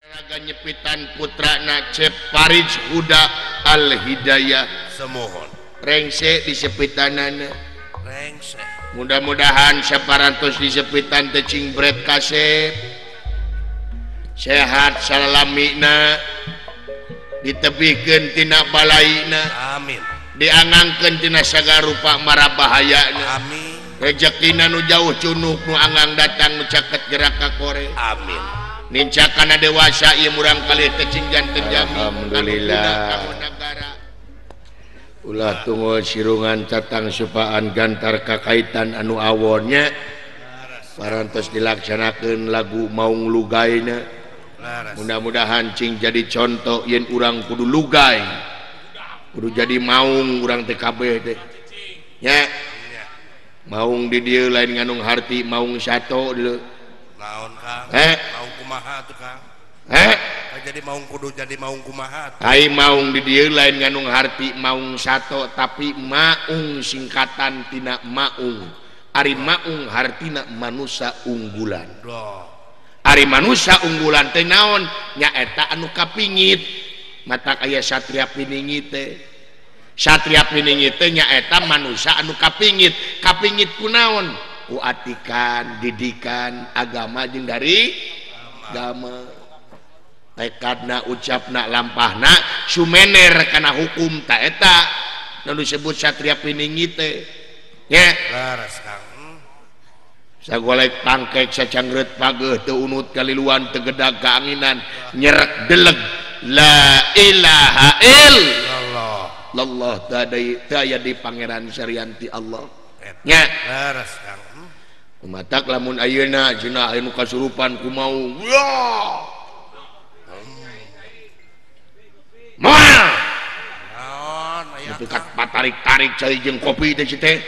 Raga nyepitan putrana Cep Farij Huda Al Hidayah semohon rengse disepitanana rengse mudah-mudahan saparantos disepitan teh cing bret kasep sehat salalamina ditebihkeun tina balaina amin diangangkeun tina sagarupa mara bahayana amin rejekina nu jauh cunuk nu anggang datang nu caket gerak ka kore amin nincakana dewasa ieu murang kali teh cing janten jami alhamdulillah ulah tunggu sirungan catang supaan gantar kakaitan anu awonnya parantos dilaksanakeun lagu Maung Lugaina mudah-mudahan cing jadi contoh yen urang kudu lugai kudu jadi maung urang teh kabeh teh nya maung di dieu lain nganung harti maung sato deuleu naon Kang maung kumaha tuh Kang jadi maung kudu jadi maung kumaha ai maung di dieu lain nganung harti maung sato tapi maung singkatan tina maung ari maung hartina manusa unggulan ari manusa unggulan teh naon nyaeta anu kapingit matak aya satria piningit teh satria piningit teh nyaeta manusa anu kapingit kapingit ku naon ku atikan didikan agama jeung dari agama tekadna ucapna lampahna sumener kana hukum ta eta nu disebut satria piningit teh nya laras Kang sagolek pangkek sacangreut pageuh teu unut kaliluan teu gedag kaanginan nyerek deleg la ilaha illallah Allah teu aya di Pangeran Saryanti Allah nya laras Kang matak lamun ayeuna cenah anu kasurupan ku maung moal naon aya teu patarik-tarik cai jeung kopi teh si teh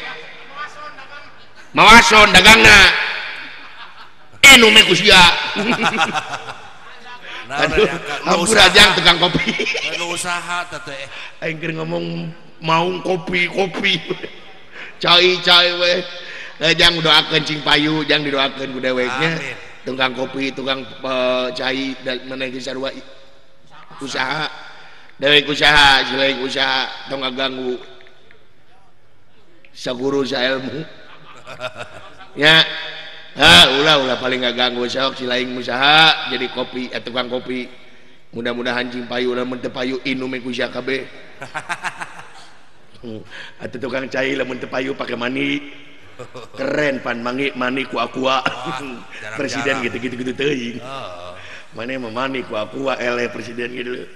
mawason dagangna enu me ku sia aduh ampura jang tukang kopi nu usaha teh teh aing keur ngomong maung kopi-kopi cai-cai we jang doakeun cing payu jang didoakeun ku deweknya tukang kopi tukang cai maneh geus sarua usaha dewek usaha silaing usaha tong ngaganggu saguru saelmu ya ha ulah ulah paling ngaganggu sok silaing usaha jadi kopi tukang kopi mudah-mudahan cing payu lamun teu payu inum ku sia kabeh atuh tukang cai lamun teu payu pake mani keren pan mangi mani ku aqua presiden gitu-gitu gitu teuing mane mah mani ku aqua eleh presiden gitu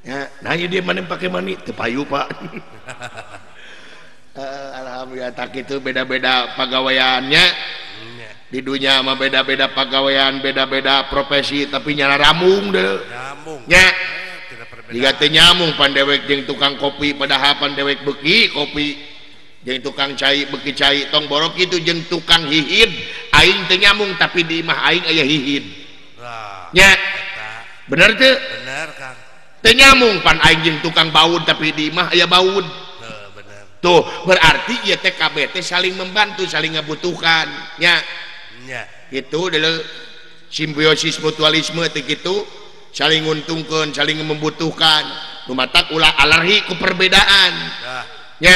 ya nah ieu dia mane pake mani teu payu Pak. Alhamdulillah tak itu beda-beda pagaweannya di dunia mah beda-beda pagawean beda-beda profesi tapi nyala ramung deh nya jika teu nyamung pan dewek jeung tukang kopi padahal pan dewek beuki kopi jeung tukang cai beuki cai tong borok kitu jeung tukang hihid aing teu nyamung tapi di imah aing aya hihid nya bener teu bener Kang teu nyamung pan aing jeung tukang baud tapi di imah aya baud. Tuh berarti ya TKB teh saling membantu saling ngebutuhkan nya nya gitu dulu simbiosis mutualisme teh kitu saling nguntungkeun saling membutuhkan nu matak ulah alergi ku perbedaan nya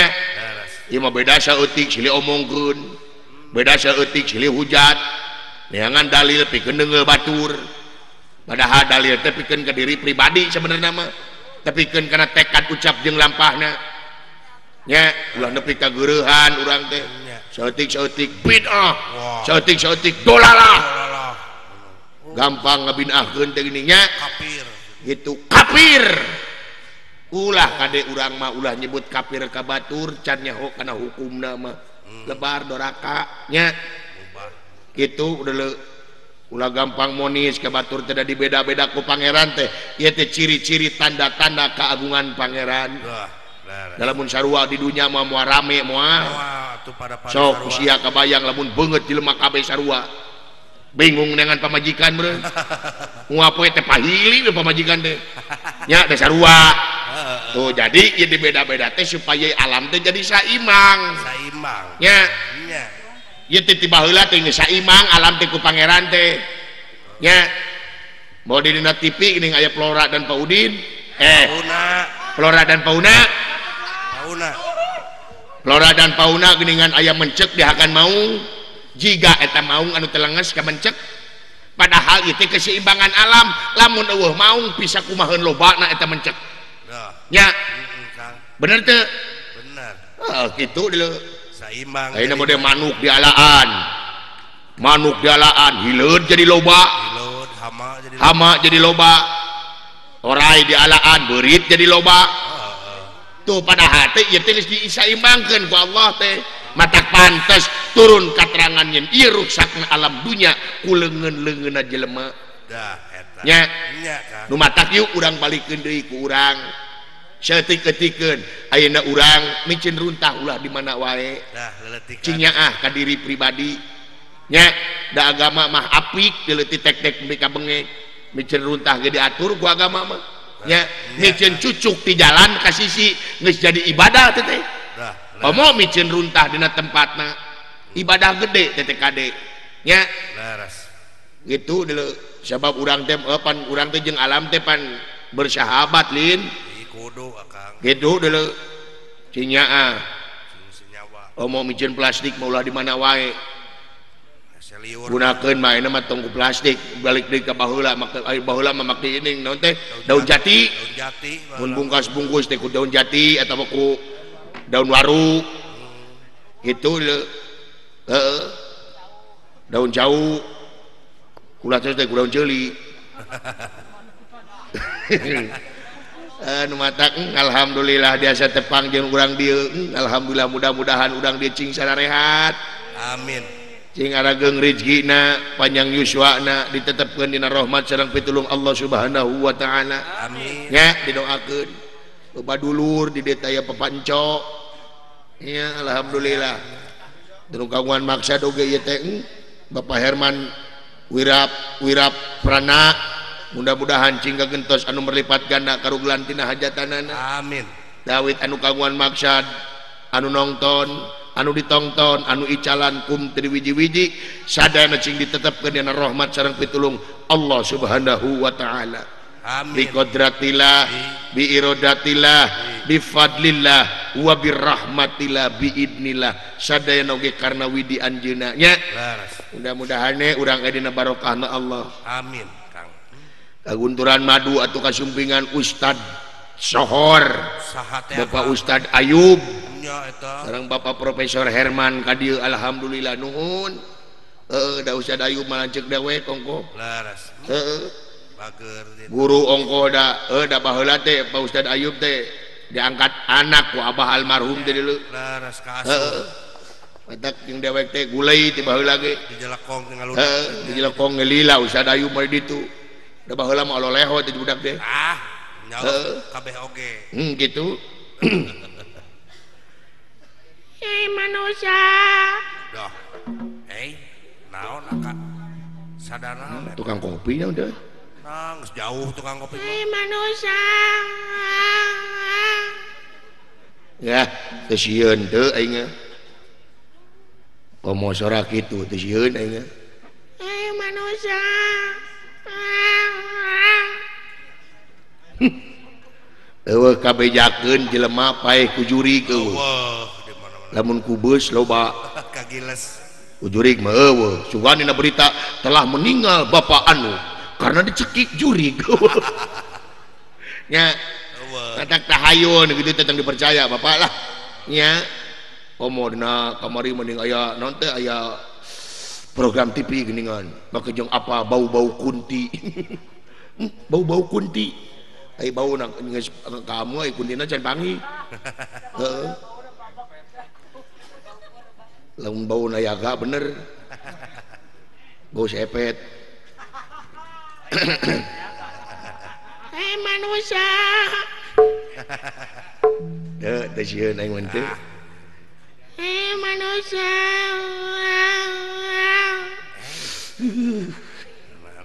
ieu mah beda saeutik silih omongkeun beda saeutik silih hujat neangan dalil pikeun deungeul batur padahal dalil teh pikeun ka diri pribadi sebenarnya mah tepikeun kana tekad ucap jeung lampahna nya ulah nepi ka geureuhan urang teh saeutik-saeutik bid'ah saeutik-saeutik dolalah gampang ngabinahkeun teh gini nya kafir gitu kafir ulah kade urang mah ulah nyebut kafir ka batur can nyaho kana hukumna mah lebar doraka nya gitu udah ulah gampang monis ka batur teh da dibeda-beda ku pangeran teh ieu teh ciri-ciri tanda-tanda keagungan pangeran. Lamun sarua di dunia mah moal rame moal sok usia kabayang lamun beungeut jelema kabeh sarua bingung dengan pamajikan beureun moal poe teh pahili pamajikan teh nya teh sarua tuh jadi ieu dibeda-beda teh supaya alam teh jadi saimang saimang nya ieu teh ti baheula teh geus saimang alam teh ku pangeran teh nya Mau di dina TV geuning aya Flora dan Paudin. Flora dan Fauna. Fauna. Flora dan Fauna geuningan aya mencek dihakan maung. Jiga eta maung anu telenges ka mencek. Padahal itu keseimbangan alam, lamun eueuh maung bisa kumaheun lobana eta mencek. Nya. Bener teu? Bener. Heeh, kitu deuleu. Saimbang. Ayeuna mode manuk dialaan. Manuk dialaan, hileud jadi loba. Hileud, hama jadi loba. Hama jadi loba. Orai dialaan, beurit jadi loba. Tuh padahal teh ieu teh geus disaimbangkeun ku Allah teh. Matak pantes turun katerangan yen ieu ruksakna alam dunya ku leungeun-leungeunna jelema. Dah eta. Nya. Nya Kang. Nu matak yuk urang balikeun deui ku urang. Saeutik-eutikeun ayeuna urang micin runtah ulah di mana wae. Dah leuletikan. Cing nyaah ka diri pribadi. Nya, da agama mah apik dileutik tek-tek nepi ka bengek. Micin runtah ge diatur ku agama mah. Nya, micin cucuk di jalan ka sisi geus jadi ibadah teh teh. Komo micin runtah dina tempatna ibadah gede teh kade. Nya. Leres. Gitu deuleu sabab urang teh pan urang teh jeung alam teh pan bersahabat lin. Kudu akang. Gitu deuleu. Cing nyaah. Cing senyawa. Komo micin plastik mah ulah di mana wae. Gunakeun mah ayeuna mah tong ku plastik balik deui ka baheula make ai baheula mah make ieu naon teh daun jati. Daun jati. Mun bungkas-bungkus teh ku daun jati atawa ku daun waru. Gitu leu. Heeh. Daun jauh. Ulah teh ku daun ceuli. Nu matak alhamdulillah biasa tepang jeung urang dieu. Alhamdulillah mudah-mudahan urang dieu cing sararehat. Amin. Cing arageung rezekina panjang yuswana ditetepkeun dina rahmat sareng pitulung Allah Subhanahu wa taala. Amin. Nya didoakeun. Loba dulur di dieu aya papanco. Nya alhamdulillah. Teu kagungan maksad oge ieu teh Bapak Herman Wirap Wirap Prana mudah-mudahan cing kagentos anu berlipat ganda karugelan tina hajatanana. Amin. Dawit anu kagungan maksad anu nongton anu ditongton anu icalan kum teu wiji-wiji sadayana cing ditetepkeun dina rahmat sareng pitulung Allah Subhanahu wa taala. Amin. Bi qadratillah bi iradatillah bi fadlillah wa bi rahmatillah bi idnillah sadayana oge karena widi anjeunna nya. Mudah-mudahan urang aya dina barokahna Allah. Amin Kang. Kagunturan madu atuh kasumpingan Ustad Sohor Bapak Ustad Ayub sareng Bapak Profesor Herman ka dieu alhamdulillah nuhun. Heeh da Ustad Ayub mah lanceuk dewek ongko. Leres. Heeh. Bager guru ongko da da baheula teh Pak Ustad Ayub teh diangkat anak ku abah almarhum teh deuleu. Leres ka asup. Heeh. Matak jeung dewek teh gulai teh baheula ge. Dijelekong teh ngaludak. Heeh, dijelekong ngelila Ustad Ayub mah di ditu. Da baheula mah ololeho teh budak teh. Ah, nyaho kabeh oge. Gitu. Hei manusia. Dah. Hei, naon akak? Sadana tukang kopi nya udah. Nang jauh tukang kopi. Hei manusia. Ya, teu sieun teu aing. Komo sora kitu teu sieun aing. Hei manusia. Eueuh kabejakeun jelema paeh ku jurig eueuh. Lamun ku beus loba kagiles. Ku jurig mah eueuh. Sugan dina berita telah meninggal bapak anu karena dicekik jurig. Nya katak tahayun gitu teh tong dipercaya bapak lah. Nya komo dina kamari mending aya naon teh aya program TV geuningan make jeung apa bau-bau kunti. Bau-bau kunti. Ai bau na geus kamu ai kuntina can panggih. Heeh. Lamun bau nayaga bener. Bau sepet. Hei manusia. Teu teu sieun aing mah teu. Hei manusia.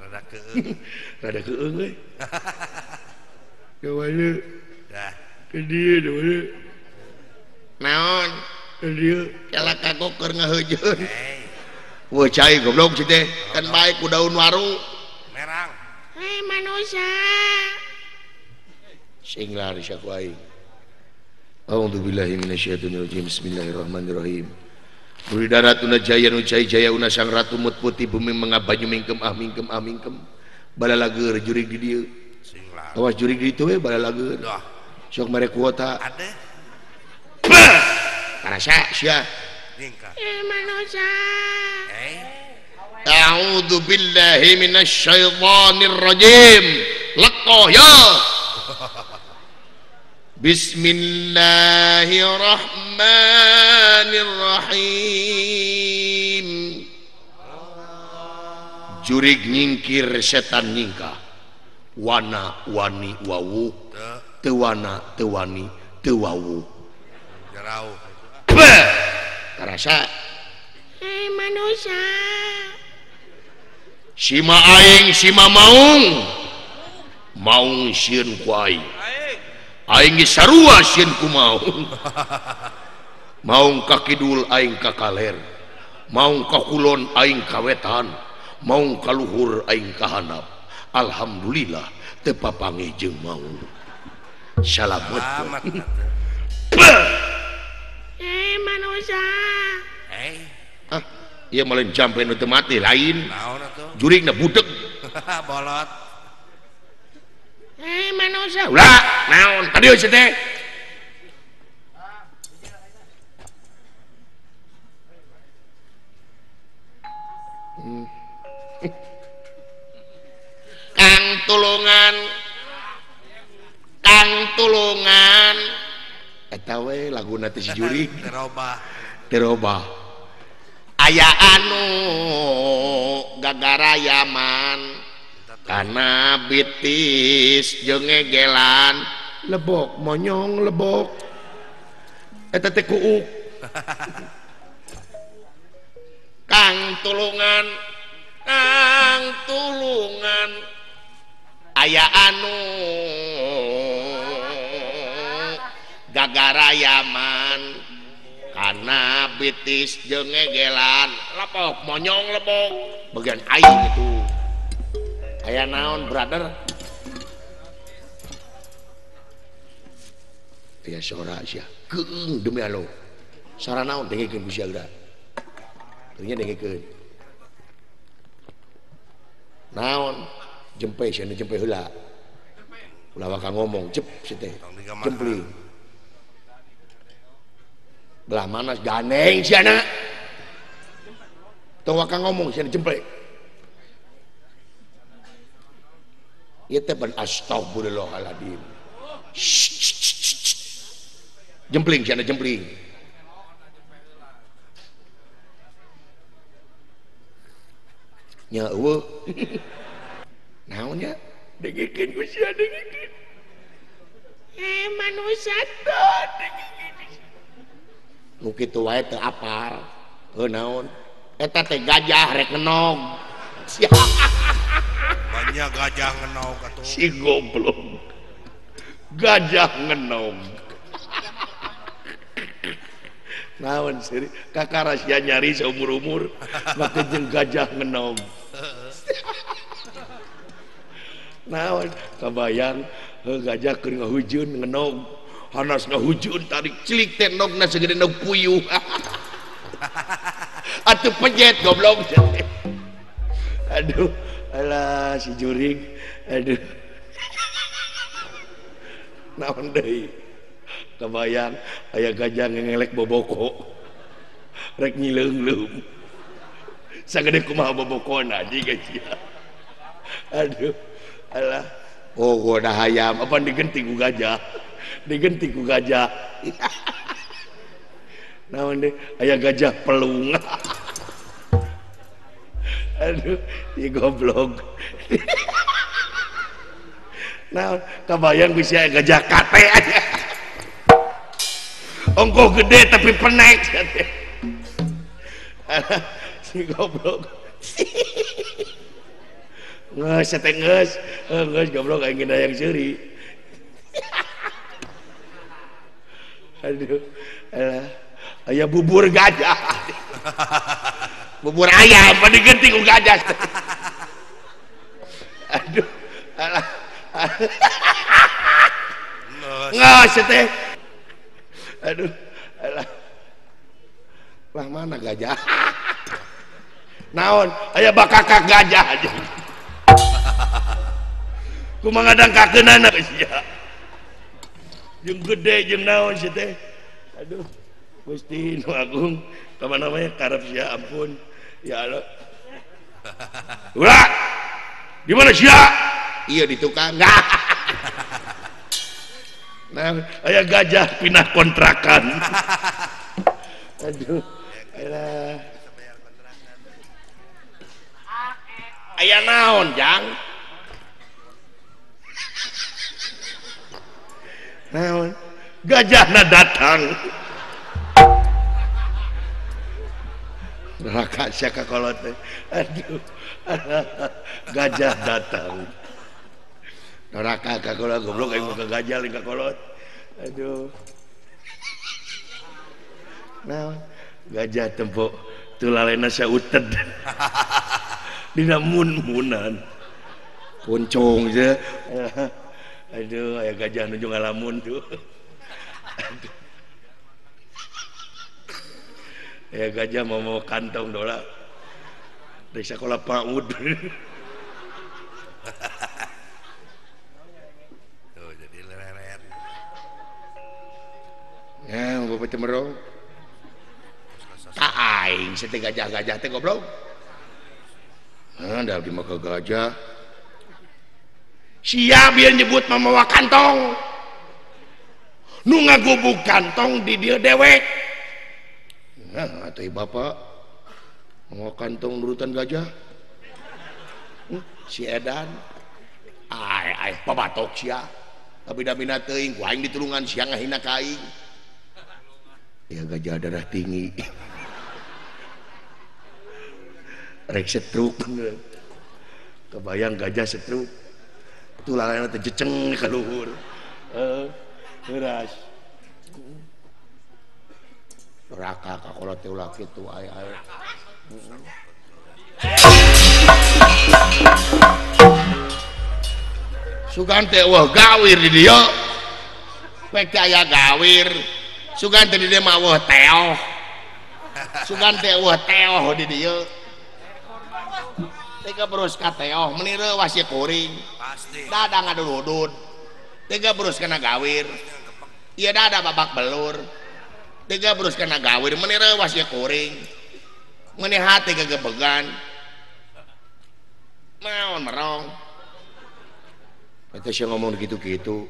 Rada keung. Rada keung euy. Kawana. Dah. Ke dieu da Naon? Ke dieu calaka keur ngaheujeun. Wah cai goblok si teh. Kan bae ku daun waru. Merang. Hei manusia. manusia. Sing laris aku aing. A'udzubillahi minasyaitonirrajim. Bismillahirrahmanirrahim. Buri daratuna jaya nu jaya jaya una sang ratu mut putih bumi mengabanyu mingkem ah mingkem ah mingkem. Balalager jurig di dieu. Awas jurig di ditu we balalager. Sok mere kuota. Ade. Karasa sia. Manusia. A'udzu billahi minasyaitonir rajim. Lekoh ya. Bismillahirrahmanirrahim. Jurig nyingkir setan nyingkah. Wana wani wawu. Tewana tewani tewawu. Jarauh. Karasa. Manusia. Sima aing sima maung. Maung sieun ku aing. Aing geus sarua sieun ku maung. Maung ka kidul aing ka kaler. Maung ka kulon aing ka wetan. Maung ka luhur aing ka handap. Alhamdulillah teu papanggih jeung maung. Salamet. Manusia. Ah, ieu mah lain jampe nu teu mati lain. Naon atuh? Jurigna budeg. Bolot. Manusia. Ulah, naon? Tadi euy teh. Kang tulungan. Kang tulungan. Eta we laguna teh si jurig. Terobah. Terobah. Aya anu gagarayaman. Kana bitis jeung ngegelan lebok monyong lebok eta teh kuuk. Kang tulungan, kang tulungan aya anu gagarayaman kana bitis jeung ngegelan lebok monyong lebok bagian aing itu. Aya naon brother? Aya sora sia. Keung demi Allah. Sora naon dengekeun ku sia geura. Teunya dengekeun. Naon? Jempe sia nu jempe heula. Ulah waka ngomong jep si teh. Jempling. Belah mana ganeng sia na. Tong waka ngomong sia jempe. Ieu teh ban astagfirullahaladzim. Jempling sia jempling. Nya eueuh. Naon nya? Dengekeun ku sia dengekeun. Manusia teh dengekeun. Nu kitu wae teu apal. Heuh naon? Eta teh gajah rek ngenog. Sia. Banyak gajah ngenog atuh. Si goblok. Gajah ngenog. Naon seri kakara sia nyari seumur-umur make jeung gajah ngenog. Naon kabayang gajah keur ngahujun ngenog. Hanas ngahujun tarik cilik teh nogna segede nog puyuh. Atuh pejet goblok. Aduh. Alah si jurig, aduh. Naon deui? Kabayang aya gajah ngelek boboko. Rek nyileungleum. Sagede kumaha bobokona anjing gajah. Aduh. Alah. Oh, goda hayam apa digenti ku gajah. Digenti ku gajah. Naon deui? Aya gajah pelung. Aduh, di goblok. Nah, kabayang bisa gajah kate aja. Ongkoh gede tapi penek. Si goblok. Ngeus teh ngeus, ngeus goblok aing yang seuri. Aduh, alah. Aya bubur gajah. Bubur ayam apa digenti ku gajah. Aduh, alah. Nggak teh. Aduh, alah. Lah mana gajah? Naon? Aya bakakak gajah aja. Kumaha ngadangkakeunana sia. Jeung gede jeung naon sia teh. Aduh, Gusti Nu Agung, ka mana we karep sia ampun. Ya Allah. Ulah. Di mana sia? Iya di tukang. Nah, aya gajah pindah kontrakan. Aduh, alah. Aya naon, Jang? Naon? Gajahna datang. Neraka sia ka kolot teh. Aduh. Gajah datang. Neraka ka kolot goblok aing ka gajah lain ka kolot. Aduh. Naon? Gajah tempo tulalena sauted. Dina mun-munan. Poncong je. Aduh, aya gajah nuju ngalamun tuh. Aduh. Aya gajah mau kantong dola. Dari sekolah PAUD. Tuh jadi leret. Ya, bapak cemerong. Tak aing sete gajah-gajah teh goblok. Nah, da di mah gajah. Sia bieu nyebut mamawa kantong. Nu ngagubug kantong di dieu dewek. Nah, atuh bapak mamawa kantong nurutan gajah. Si edan. Ai ai pabatok sia. Tapi da mina teuing ku aing ditulungan sia ngahina ka aing. Ya gajah darah tinggi. Rek setruk. Kebayang gajah setruk. Tulalana teh jeceng ka luhur. Heeh. Beras. Neraka ka kolot teh ulah kitu ai ai. Sugan teh eueuh gawir di dieu. Pek teh aya gawir. Sugan teh di dieu mah eueuh teoh. Sugan teh eueuh teoh di dieu. Tiga berus ka teoh meuni reuwas ye kuring. Pasti. Dada ngadudud. Tiga berus kana gawir. Ieu dada babak belur. Tiga berus kana gawir meuni reuwas ye kuring. Meuni hate gegebegan. Naon merong. Eta sia ngomong kitu-kitu.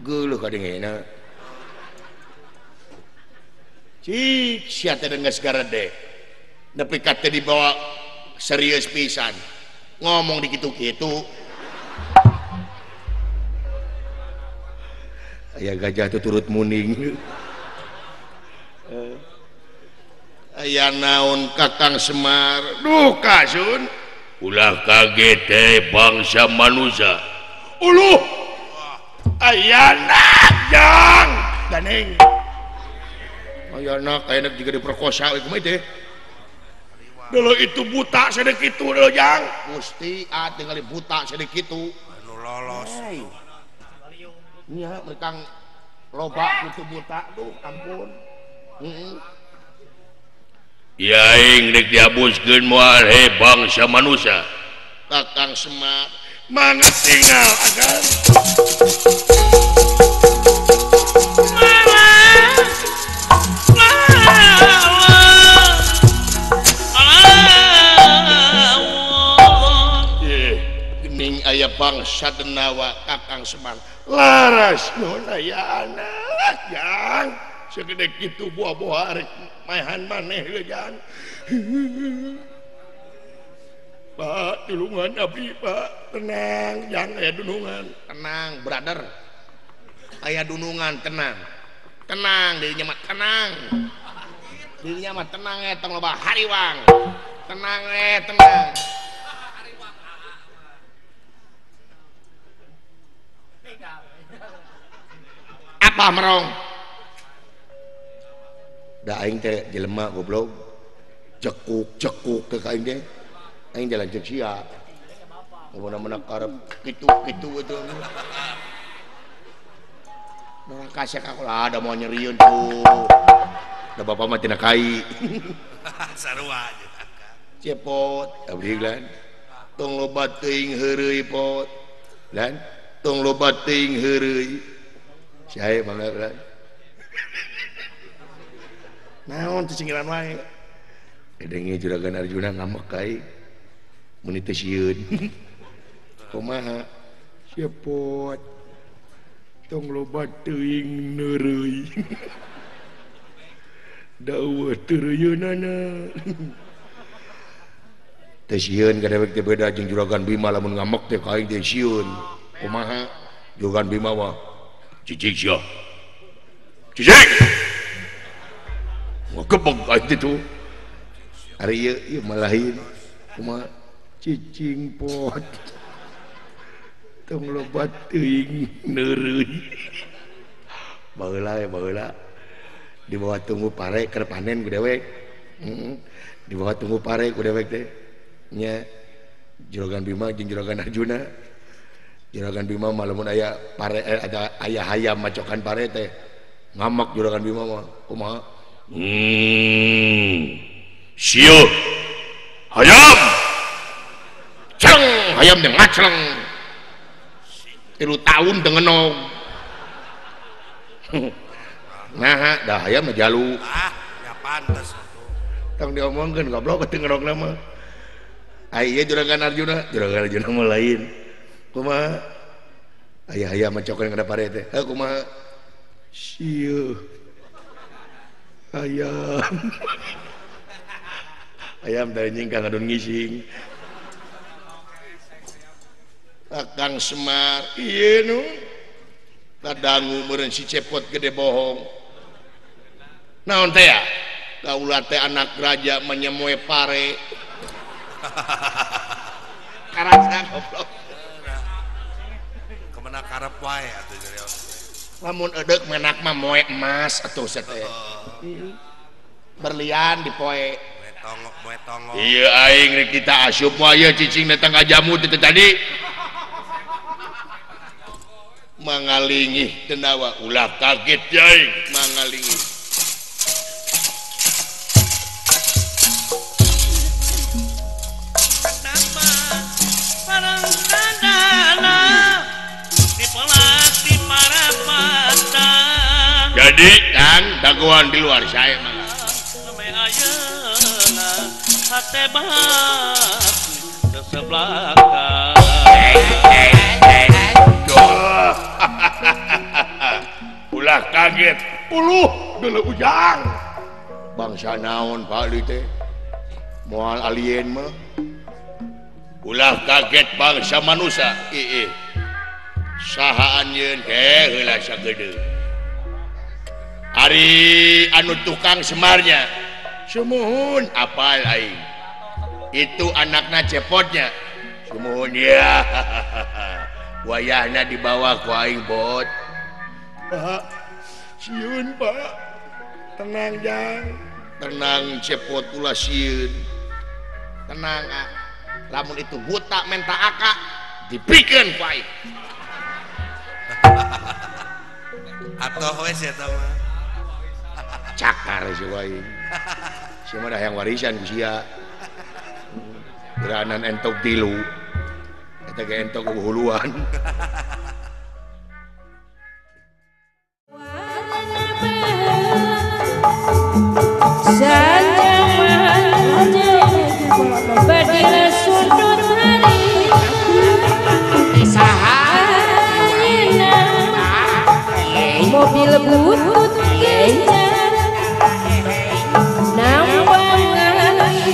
Geuleuh kadengena. Cik sia teh geus garede. Nepi ka teh dibawa serius pisan ngomong di kitu-kitu. Aya gajah tuh turut muning. Aya naon Kakang Semar? Duh kasun. Ulah kaget teh bangsa manusia. Uluh. Aya nak jang ganing. Aya nak aya juga diperkosa kumaha teh. Dulu itu buta sedek itu dulu jang. Gusti ah tinggal buta sedek itu. Anu lolos. Nya mereka loba kutu buta duh ampun. Heeh. Ya aing rek diabuskeun moal he bangsa manusia. Kakang Semar mangga tinggal agan. Aya bangsa denawa Kakang Semar laras nuhun aya anak jang segede kitu buah-buah rek maehan maneh leuh jang. Pak tulungan abdi Pak tenang jang aya dunungan tenang brother aya dunungan tenang tenang dirinya mah tenang dirinya mah tenang tong loba hariwang tenang tenang. Apa merong? Da aing teh jelema goblok. Cekuk-cekuk ke aing teh. Aing jalan ceuk sia. Mana-mana karep kitu-kitu gitu. Doraka sia ka lah da moal nyerieun tuh. Da bapak mah tina kai. Sarua cepot abdi lan. Tong loba teuing heureuy pot. Lan tong loba teuing heureuy. Sae mangga lan. Naon teh cinggiran wae. Edenge Juragan Arjuna ngambek ka aing. Mun teu sieun. Kumaha? Cepot. Tong loba teuing neureuy. Da eueuh teureuyeunnana. Teu sieun ka dewek teh beda jeung Juragan Bima lamun ngambek teh ka aing teh sieun. Kumaha? Juragan Bima mah cicing sia. Cicing. Ngakebeg aing teh tuh. Ari ieu ieu malahin. Kumaha? Cicing pot. Tong loba teuing neureuy. Baheula we baheula. Di bawah tunggu pare keur panen ku dewek. Di bawah tunggu pare ku dewek teh. Nya Juragan Bima jeung Juragan Arjuna. Juragan Bima mah lamun aya pare ada aya hayam macokan pare teh ngamak Juragan Bima mah kumaha? Sieu hayam. Celeng hayam teh ngaceleng. 3 tahun dengenog. Nah, dah hayam mah jalu. Ah, ya pantes atuh. Tong diomongkeun goblok teu ngerokna mah. Ai ieu Juragan Arjuna mah lain. Kumaha? Aya hayam macokan kana pare teh. Heuh kumaha? Sieu. Hayam. Hayam teh nyingkang ngadon ngising. Kakang Semar ieu nu kadangu meureun si Cepot gede bohong. Naon teh ya? Kaula teh anak raja menyemoe pare. Karasa goblok. Kemana karep wae atuh jarios. Lamun edeuk menak mah moe emas atuh teh. Berlian dipoe. Moe tongok, moe tongok. Ieu aing rek kita asup mah ieu cicing datang ka jamu teh tadi. Mangalingih tendawa ulah kaget aing mangalingih. Kenapa parang dipelati parapatan. Jadi kan dagoan di luar saya mah. Hate batu sebelakang. Ulah kaget uluh dulu ujang bangsa naon Pak Ali teh moal alien mah. Ulah kaget bangsa manusia ii saha anjeun teh heula sagede. Ari anu tukang Semarnya sumuhun apal aing itu anakna Cepotnya sumuhun ya. Wayahna dibawa ku aing bot. Pak, sieun Pak. Tenang jang. Tenang Cepot ulah sieun. Tenang ah. Lamun itu buta menta aka dipikeun ku aing. Atoh we sia eta mah. Cakar si aing. Sia mah yang warisan ku sia. Geranan entok tilu. Eta ge entok huluan. Mobil butut kejar nampangan di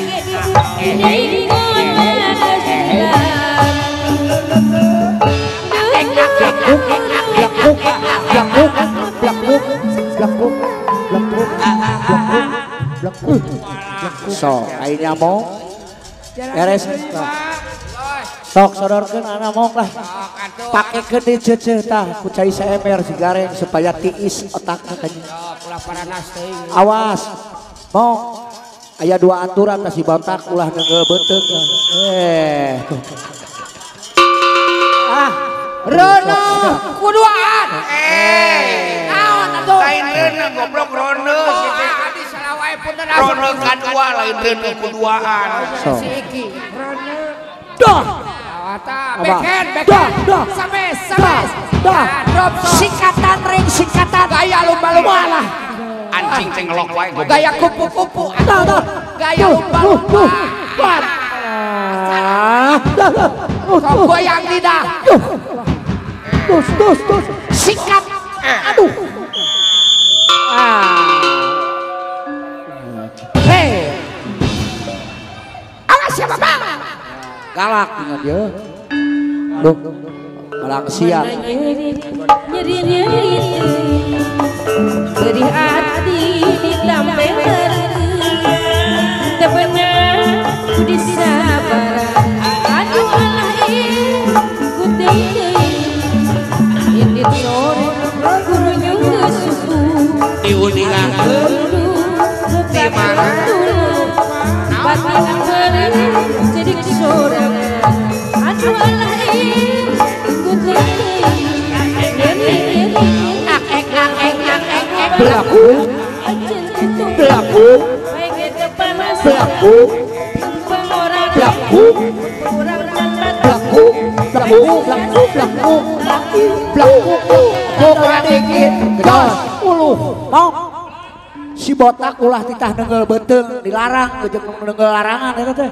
sok aing mong beres sok sodorkeun anak mong lah pakekeun di ceuceuh tah ku cai saemer si gareng supaya tiis otakna ka awas mong aya dua aturan tah si botak ulah neunggeul beuteung Ah, Reuneuh kuduaan. Naon atuh? Lain reuneuh goblok reuneuh kitu. Adi salah wae punten. Reuneuh kadua lain reuneuh kuduaan. Si Iki. Reuneuh. Dah. Beken, beken. Sames, sames. Dah, drop sikatan ring sikatan. Gaya lumba-lumba lah. Anjing cengelok wae goblok. Gaya kupu-kupu. Gaya lumba-lumba. Sok goyang lidah. Terus, terus, terus. Sikat. Aduh. Hei. Awas ya bapak. Galak dengan dia. Duh. Malang siap. Nyeri-nyeri. Sedih hati ditampel. Tepenang ku disabaran. Aduh alah ku teuing. Indit sore gurunyung ke susu. Diuningakeun di mana? Batin beureum jadi sorangan. Aduh alah ku teuing. Nyeri-nyeri. Belaku, belaku, belaku, belaku, belaku, belaku, belaku, belaku, belaku, kurang dikit, dos, uluh, mau si botak ulah titah nenggel beuteung dilarang, jeung nenggel larangan eta teh.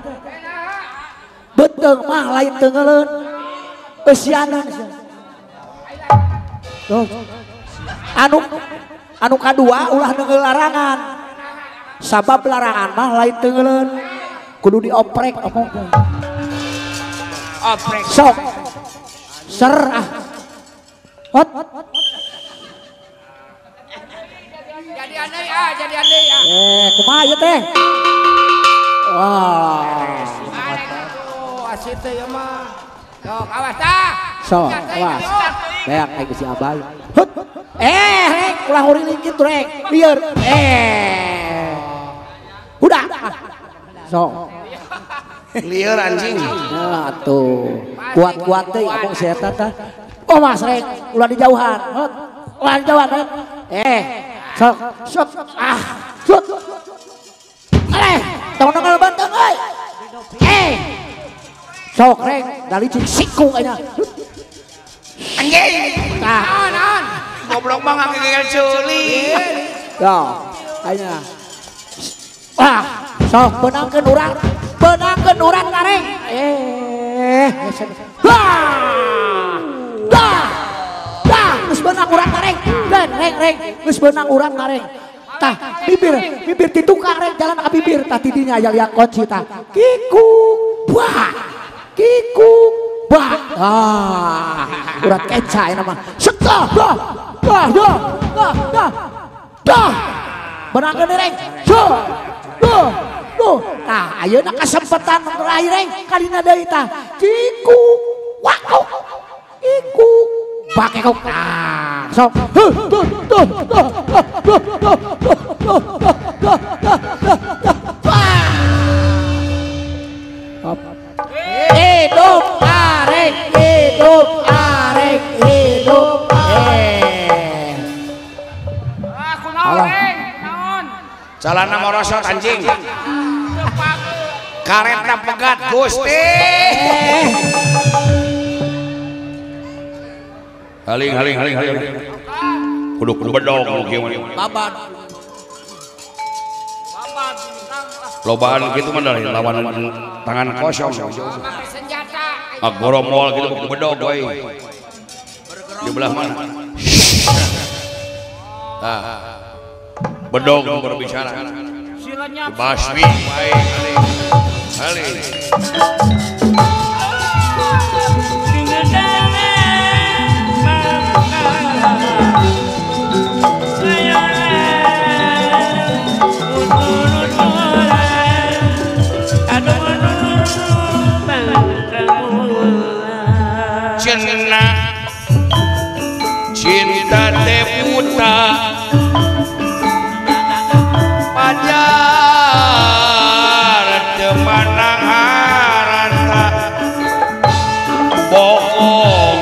Beuteung mah lain tenggeleun, eusianan. Tuh. Anu kadua ulah nenggel larangan. Sabab larangan mah lain tenggeleun. Kudu dioprek omongkeun. Oprek. Sok. Ser ah. Hot. Jadi aneh ah, jadi aneh ah. Kumaha ieu teh? Wah. Aduh, asin teh ieu mah. Sok awas tah. Sok, awas. Beak aing si Abay. Hut. Rek, ulah nguriling kitu rek. Lieur. Udah. Sok. Lieur anjing. Nah atuh. Kuat-kuat teh abong si eta tah. Oh mas rek, ulah dijauhan. Hut. Ulah dijauhan rek. Sok, sok. Ah, sok. Tong nongol banteng euy. Sok rek, dalicik sikung aja. Anjing. Tah. Naon? Goblok mah ngagegel ceuli. Yo, ayeuna. Wah, sok beunangkeun urang. Beunangkeun urang kareng. Wah. Dah. Dah, geus beunang urang kareng. Dan reng reng, geus beunang urang kareng. Tah, bibir, bibir ti tukang reng jalan ka bibir tah tidinya aya liang kunci tah. Kikuk. Wah. Kikuk. Bah. Ah, urat kenca ini mah. Setah, dah, dah, dah, dah, dah, dah. Benangkeun reng. Duh, duh, duh. Tah, ayeuna kesempatan terakhir reng kalina deui tah. Kikuk, wakuk, kikuk, bakekok. Tah, sok. Huh, duh, duh, duh, duh, duh, duh, duh, duh, duh, duh, duh, duh. Hidup arek, hidup arek, hidup. Aku naon, reng, naon. Calana morosot anjing. Karetna pegat Gusti. Haling haling haling haling. Kudu kudu bedog nu kieu mah. Babad. Lobaan gitu mah dari lawan tangan kosong. Senjata. Agoromol gitu kudu bedog we. Di belah mana? Tah. Bedog berbicara. Basmi bae haling. Cenah cinta teh buta pajar teu manang harta bohong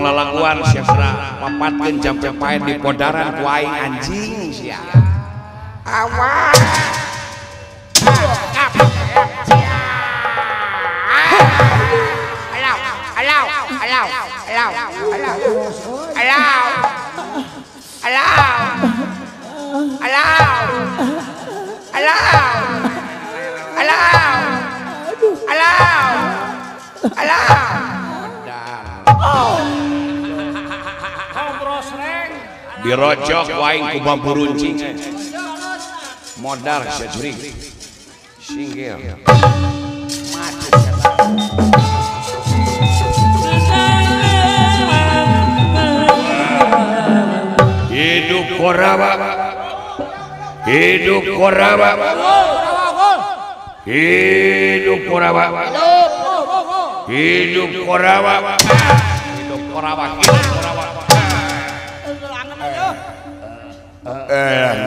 Tong lalaguan sia geura papatkeun jam pae di podaran ku aing anjing sia. Awas. Alau alau alau alau alau alau alau alau alau alau alau. Dirocok waing ku bambu runcing. Modar sia jurig. Singgir. Mati sia. Hidup Korawa. Hidup Korawa. Hidup Korawa. Hidup Korawa. Hidup Korawa. Hidup Korawa.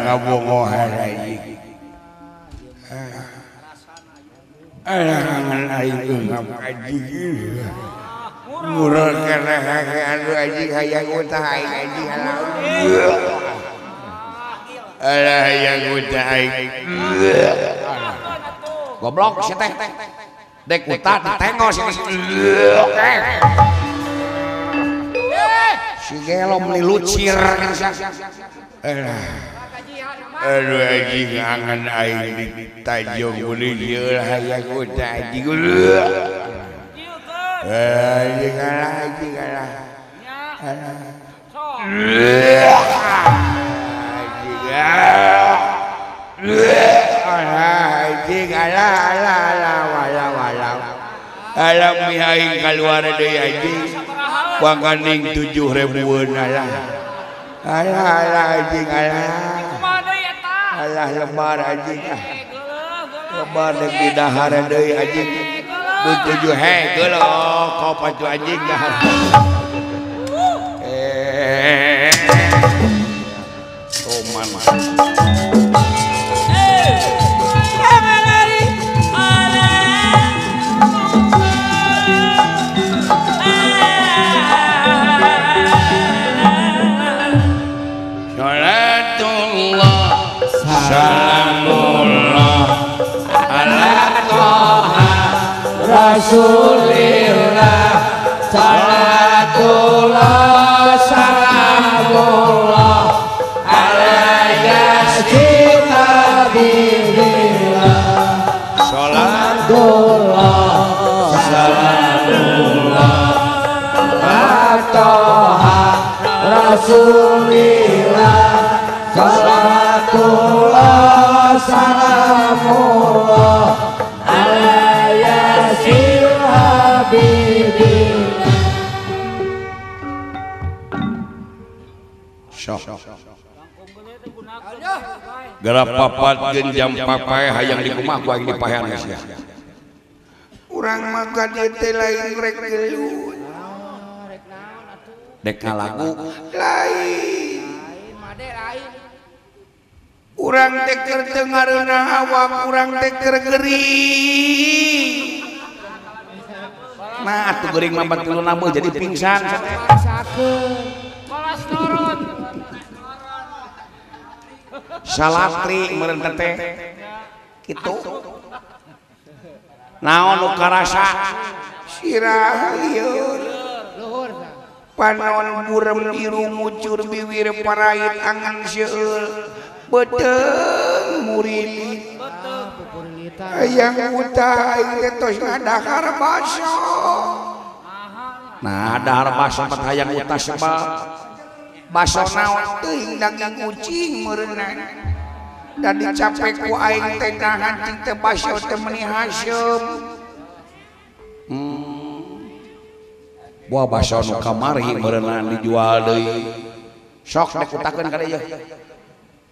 Ngabongohan aing. Alangan aing ngap anjing. Murah kana anu anjing hayang utah aing anjing halau. Alah hayang utah aing. Goblok si teh. Dek utah ditengok si. Si gelo meuli lucir. Aduh anjing angan aing di Tanjung meuli ieu hayang utah anjing. Anjing alah anjing alah. Alah anjing alah alah alah walau walau. Alah mi aing kaluar deui anjing. Pangkaning 7.000-eun alah. Alah alah anjing alah. Alah lebar anjing ah. Lebar deuk didahar deui anjing. 7 he geuleuh kau patu anjing dahar. Toman. Salatullah salamullah ala Toha Rasulillah. Salatullah salamullah ala yasin habibillah. Salatullah salamullah ala Toha Rasulillah. Salatullah salamullah ala yasin habibillah. Sok. Geura papat jam papae hayang dikumah ku aing dipahean sia. Urang mah ka dieu teh lain rek gelut. Dek ngalagu lain. Urang teh keur teu ngareunah awak, urang teh keur gering. Nah, atuh gering mah 4 namu jadi pingsan. Salatri meureun teh kitu. Naon nu karasa? Sirah lieur. Panon burem biru mucur biwir parait angan seueul. Beuteung murilit. Hayang utah aing teh tos ngadahar baso. Nah, dahar baso mah hayang utah sebab baso naon teuing daging kucing meureunna. Dan dicapek ku aing teh nahan cing teh baso teh meuni haseum. Buah baso nu kamari meureunna dijual deui. Sok dek utakeun ka dieu.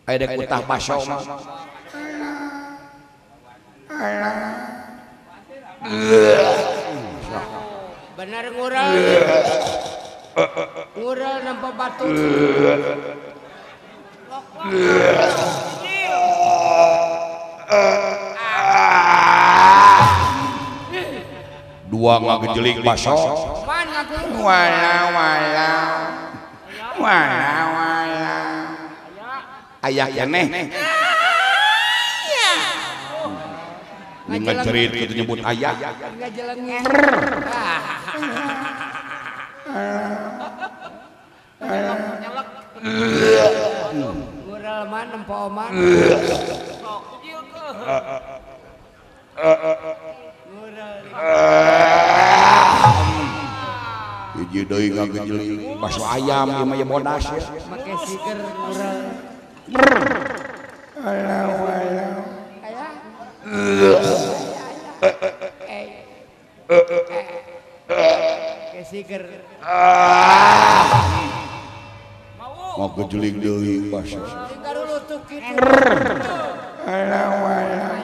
Aya dek utah baso mah. Bener ngurel. Ngurel nempo batu. Dua ngagejeling baso. Wala wala. Wala wala. Aya keneh. Ngecerit kitu nyebut ayah. Ngajelengin. Nyelek. Ngural man nempo oman. Sok kecil ke. Ngural. Hiji deui ngagejeling baso ayam ieu mah bodas ya. Make siger ngural. Alah alah. Kesiger. Mau kejeling deui baso. Alah alah.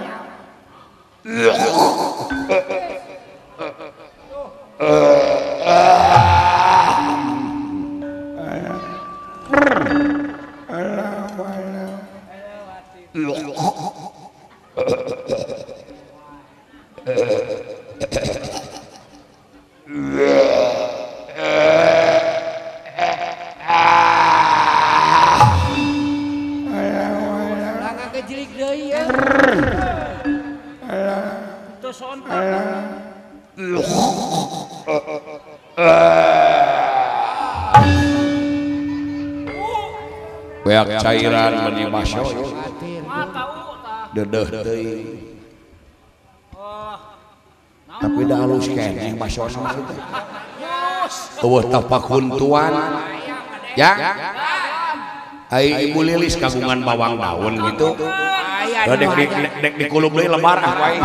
Beak cairan meni baso dedeh teuing tapi da halus keneh basona teh eueuh tapakuntuan ya ai Ibu Lilis kagungan bawang daun gitu dek dikulub deui lebar ah wae.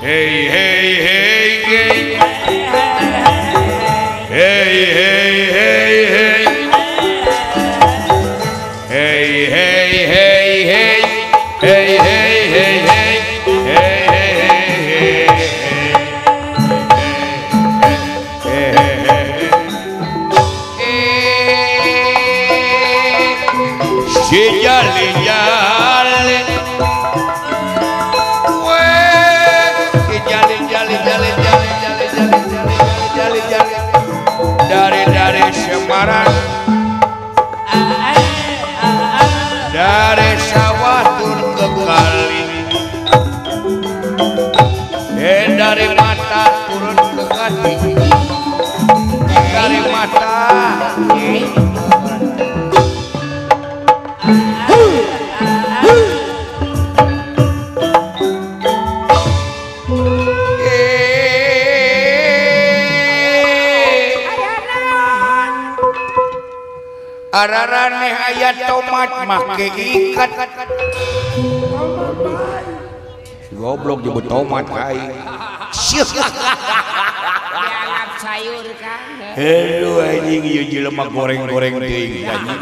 Hey hey hey hey hey hey hey hey hey hey hey hey hey hey hey hey hey si jali jali jali jali dari Semarang dari sawah turun ke kali dari mata turun ke hati dari mata araraneh aya tomat make ikat. Goblok nyebut tomat ka aing. Dianggap sayur kan. Aduh anjing ieu jelema goreng-goreng teuing anjing.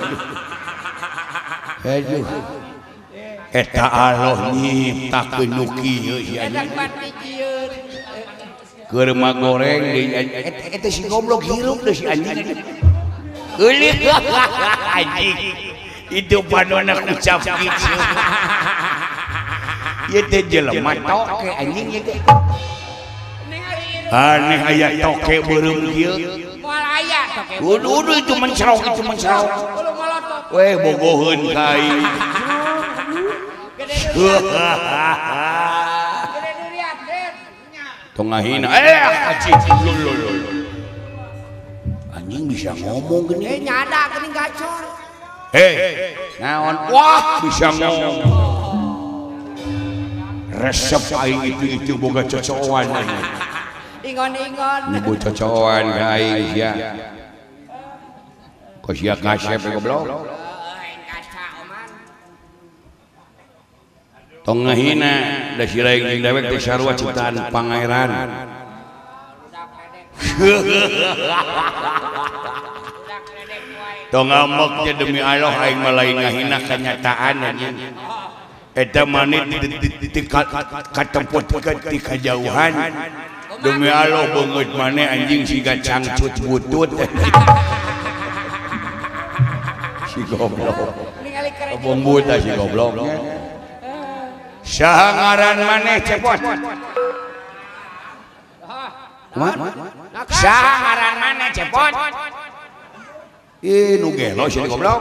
Aduh. Eta Allah nyiptakeun nu kieu si anjing. Keur mah goreng deui eta si goblok hirup deui si anjing. Eulik anjing itu panona ucap kieu. Ieu teh jelema toke anjing ieu teh. Aneh aya toke beureum kieu. Moal aya toke. Uduh itu mencerok itu mencerok. Weh bogoheun ka aing. Gede durian, Den. Tong ngahina anjing. Anjing bisa ngomong gini. Nyada gini gacor. Hei, naon? Wah, bisa ngomong. Resep aing itu boga cocoan aing. Ingon-ingon. Ibu cocoan ka aing sia. Kok sia kasep goblok. Tong ngahina da si laing jeung dewek teh sarua ciptaan pangeran. Tong ngameknya demi Allah aing mah lain ngahina kenyataan anjing. Eta manit di katempat di kajauhan. Demi Allah beungeut maneh anjing siga cangcut butut. Si goblok. Kebong buta si goblok. Saha ngaran maneh cepot? Kumaha? Saha ngaran maneh cepot? Ih nu gelo si goblok.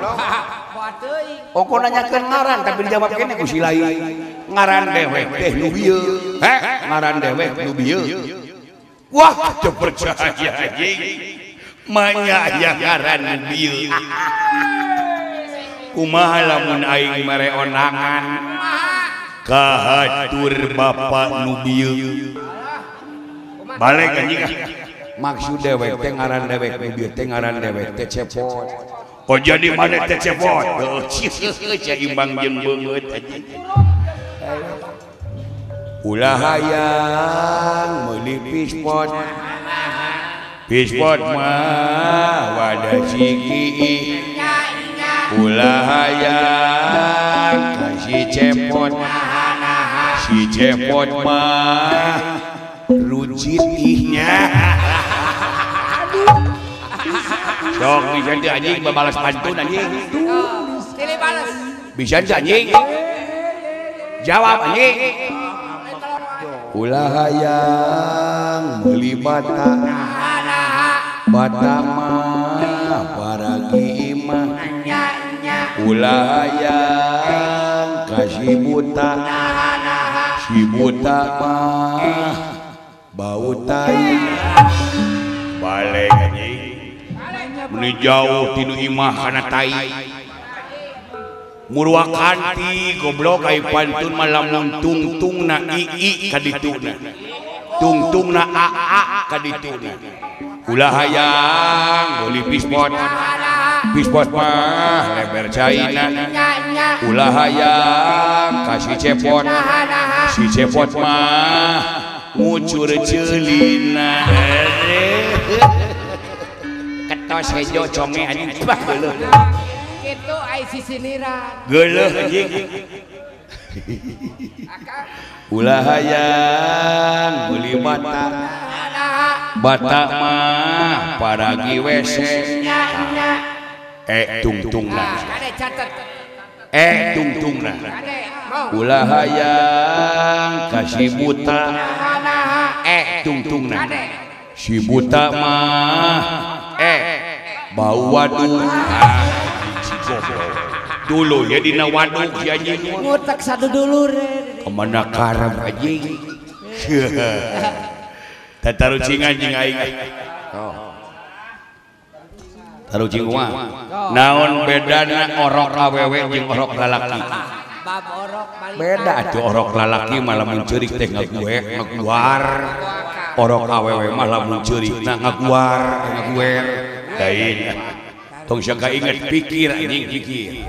Ongko nanyakeun ngaran tapi dijawab kene ku si lain. Ngaran dewek teh nu bieu. Heh, ngaran dewek nu bieu. Wah, teu percaya anjing. Manya aya ngaran nu bieu. Kumaha lamun aing mere ondangan kahatur bapak nu bieu. Balik anjing. Maksud dewek teh ngaran dewek nu bieu teh ngaran dewek teh cepot. Oh jadi maneh teh cepot. Heuh, caimbang jeung beungeut anjing. Ulah hayang meuli pispot. Pispot mah wadah ciki. Ulah hayang ka si cepot. Si cepot mah rucit ihnya. Sok bisa teu anjing babalas pantun anjing. Bisa teu anjing? Jawab anjing. Ulah hayang meuli bata. Bata mah paragi imah. Ulah hayang ka si buta. Si buta mah bau tai. Balik anjing. Meni jauh tinu imah kana tai. Murwakanti goblok ai pantun mah lamun tungtungna i ka dituna. Tungtungna a a ka dituna. Ulah hayang meuli pispot. Pispot mah leber caina. Ulah hayang ka si cepot. Si cepot mah ngucur ceulina. Ketos hejo conge anjing bah geuleuh. Kitu ai sisiniran. Geuleuh anjing. Ulah hayang meuli bata. Bata mah paragi WC. Tungtungna. Tungtungna. Ulah hayang ka si buta. Tungtungna. Si buta mah bau waduk. Si goblok. Dulu ya dina waduk si anjing. Ngutek sadudulur. Kemana karep anjing. Tatarucing anjing aing. Tarucing kumaha? Naon bedana orok awewe jeung orok lalaki? Beda atuh orok lalaki mah lamun ceurik teh ngaguek ngaguar. Orok awewe mah lamun ceurik na ngaguar ngaguer. Lain. Tong sangka inget pikir anjing pikir.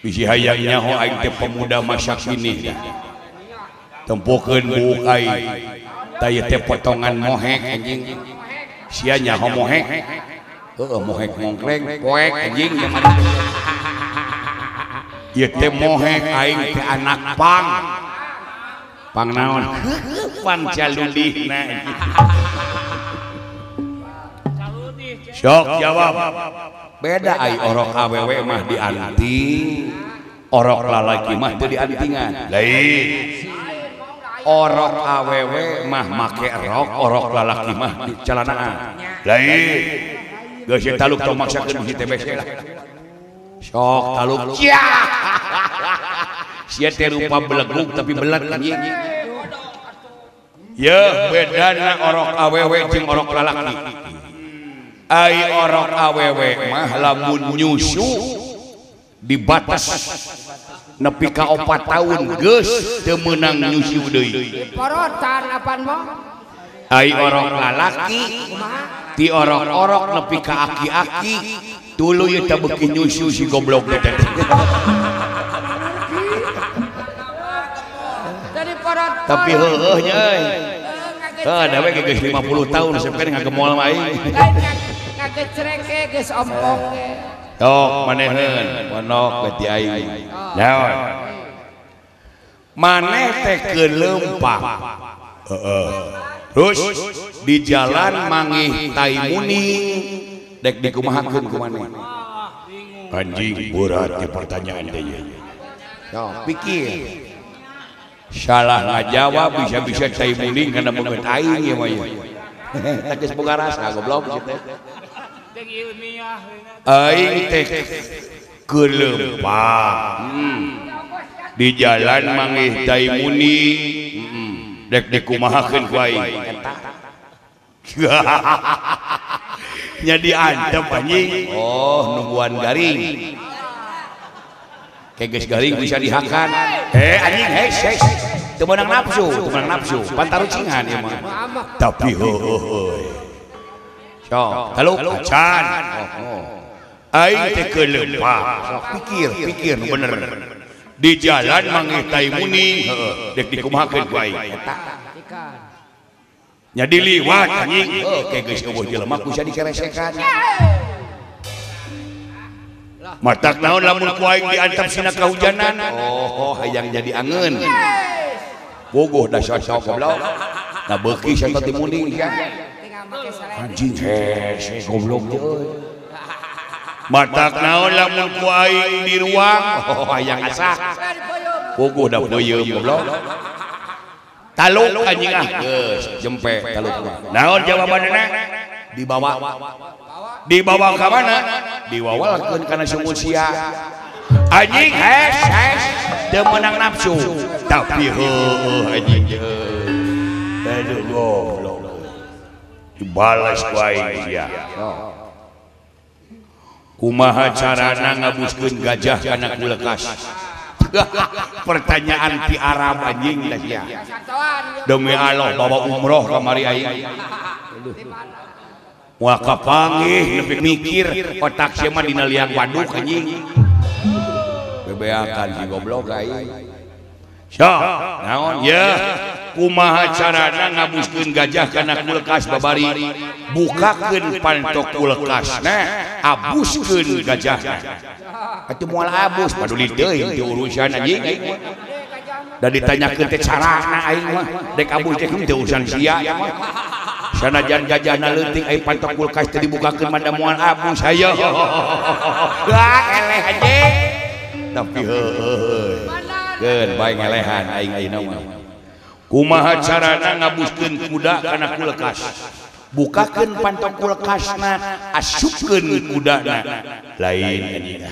Bisi hayang nyaho aing teh pemuda masa kini. Tempokeun buuk aing. Tah ieu teh potongan mohek anjing. Sia nyaho mohek. Heeh mohek mongkleng poek anjing. Ieu teh mohek aing teh anak pang. Pang naon? Pang caludihna. Sok jawab. Beda ai orok awewe mah dianting, orok lalaki mah teu diantingan. Lain. Orok awewe mah make rok, orok lalaki mah di celanaan. Lain. Geus taluk tong maksakeun bisi TBC lah. Sok taluk. Sia teh rupa belegug tapi belet anjing. Yeuh bedana orok awewe jeung orok lalaki. Ai orok awewe mah lamun nyusu dibatas nepi ka 4 tahun geus teu meunang nyusu deui. Porotan apan mah? Ai orok lalaki ti orok-orok nepi ka aki-aki tuluy teh beuki nyusu si goblok teh. Tapi heueuh nya euy. Heuh da we geus 50 tahun sampean ngagemol mah aing. Ngagecrek ge geus ompong ge. Tok maneheun ponok beti aing. Naon? Maneh teh keuleumpang. Terus di jalan mangih tai muning dek dikumahakeun ku maneh. Anjing berat di pertanyaan teh ieu. Sok pikir. Salah ngajawab bisa-bisa tai muning kana beungeut aing ieu mah ieu. Tah geus boga rasa goblok ieu teh. Aing teh keuleumpang. Di jalan mangih tai muning dek dikumahakeun ku aing. Nya diantep anjing. Oh, nungguan garing. Kayak geus garing bisa dihakan. Anjing hes hes. Teu meunang nafsu, teu meunang nafsu. Pantarucingan ieu mah. Tapi heueuh. Sok, taluk acan. Aing teh keuleumpang. Sok pikir, pikir nu bener. Di jalan mangih tai muning, heueuh, dek dikumahakeun ku aing. Eta. Nya diliwat anjing, heuh kayak geus eueuh jelema ku sia dikeresekan. Matak naon lamun ku aing diantep sina kahujanan. Oh, hayang jadi angeun. Bogoh da sok goblok. Nah beuki sia teh muning sia. Anjing hese goblok teh. Matak naon lamun ku aing di ruang, oh hayang asak. Bogoh da peuyeum goblok. Taluk anjing ah geus jempe taluk. Naon jawabanna? Dibawa. Dibawa ka mana? Diwawalkeun kana sumur sia. Anjing hes hes teu meunang nafsu. Tapi heueuh anjing heueuh. Aduh goblok. Dibalas ku aing sia. Kumaha carana ngabuskeun gajah kana kulkas? Pertanyaan ti Arab anjing dah sia. Demi Allah bawa umroh kamari aing. Moal kapanggih nepi mikir otak sia mah dina liang waduk anjing. Bebeakan si goblok aing. Sok, naon yeuh? Kumaha carana ngabuskeun gajah kana kulkas babari? Bukakeun pantok kulkasna, abuskeun gajahna. Atuh moal abus, paduli teuing teu urusan anjing aing mah. Da ditanyakeun teh carana aing mah, dek abus teh teu urusan sia ieu mah. Sanajan gajahna leutik aing pantok kulkas teh dibukakeun mah da moal abus hayo. Wah eleh anjing. Tapi heueuh. Keun bae ngelehan aing ayeuna mah. Kumaha carana ngabuskeun kuda kana kulkas? Bukakeun pantok kulkasna, asupkeun kudana. Lain anjing.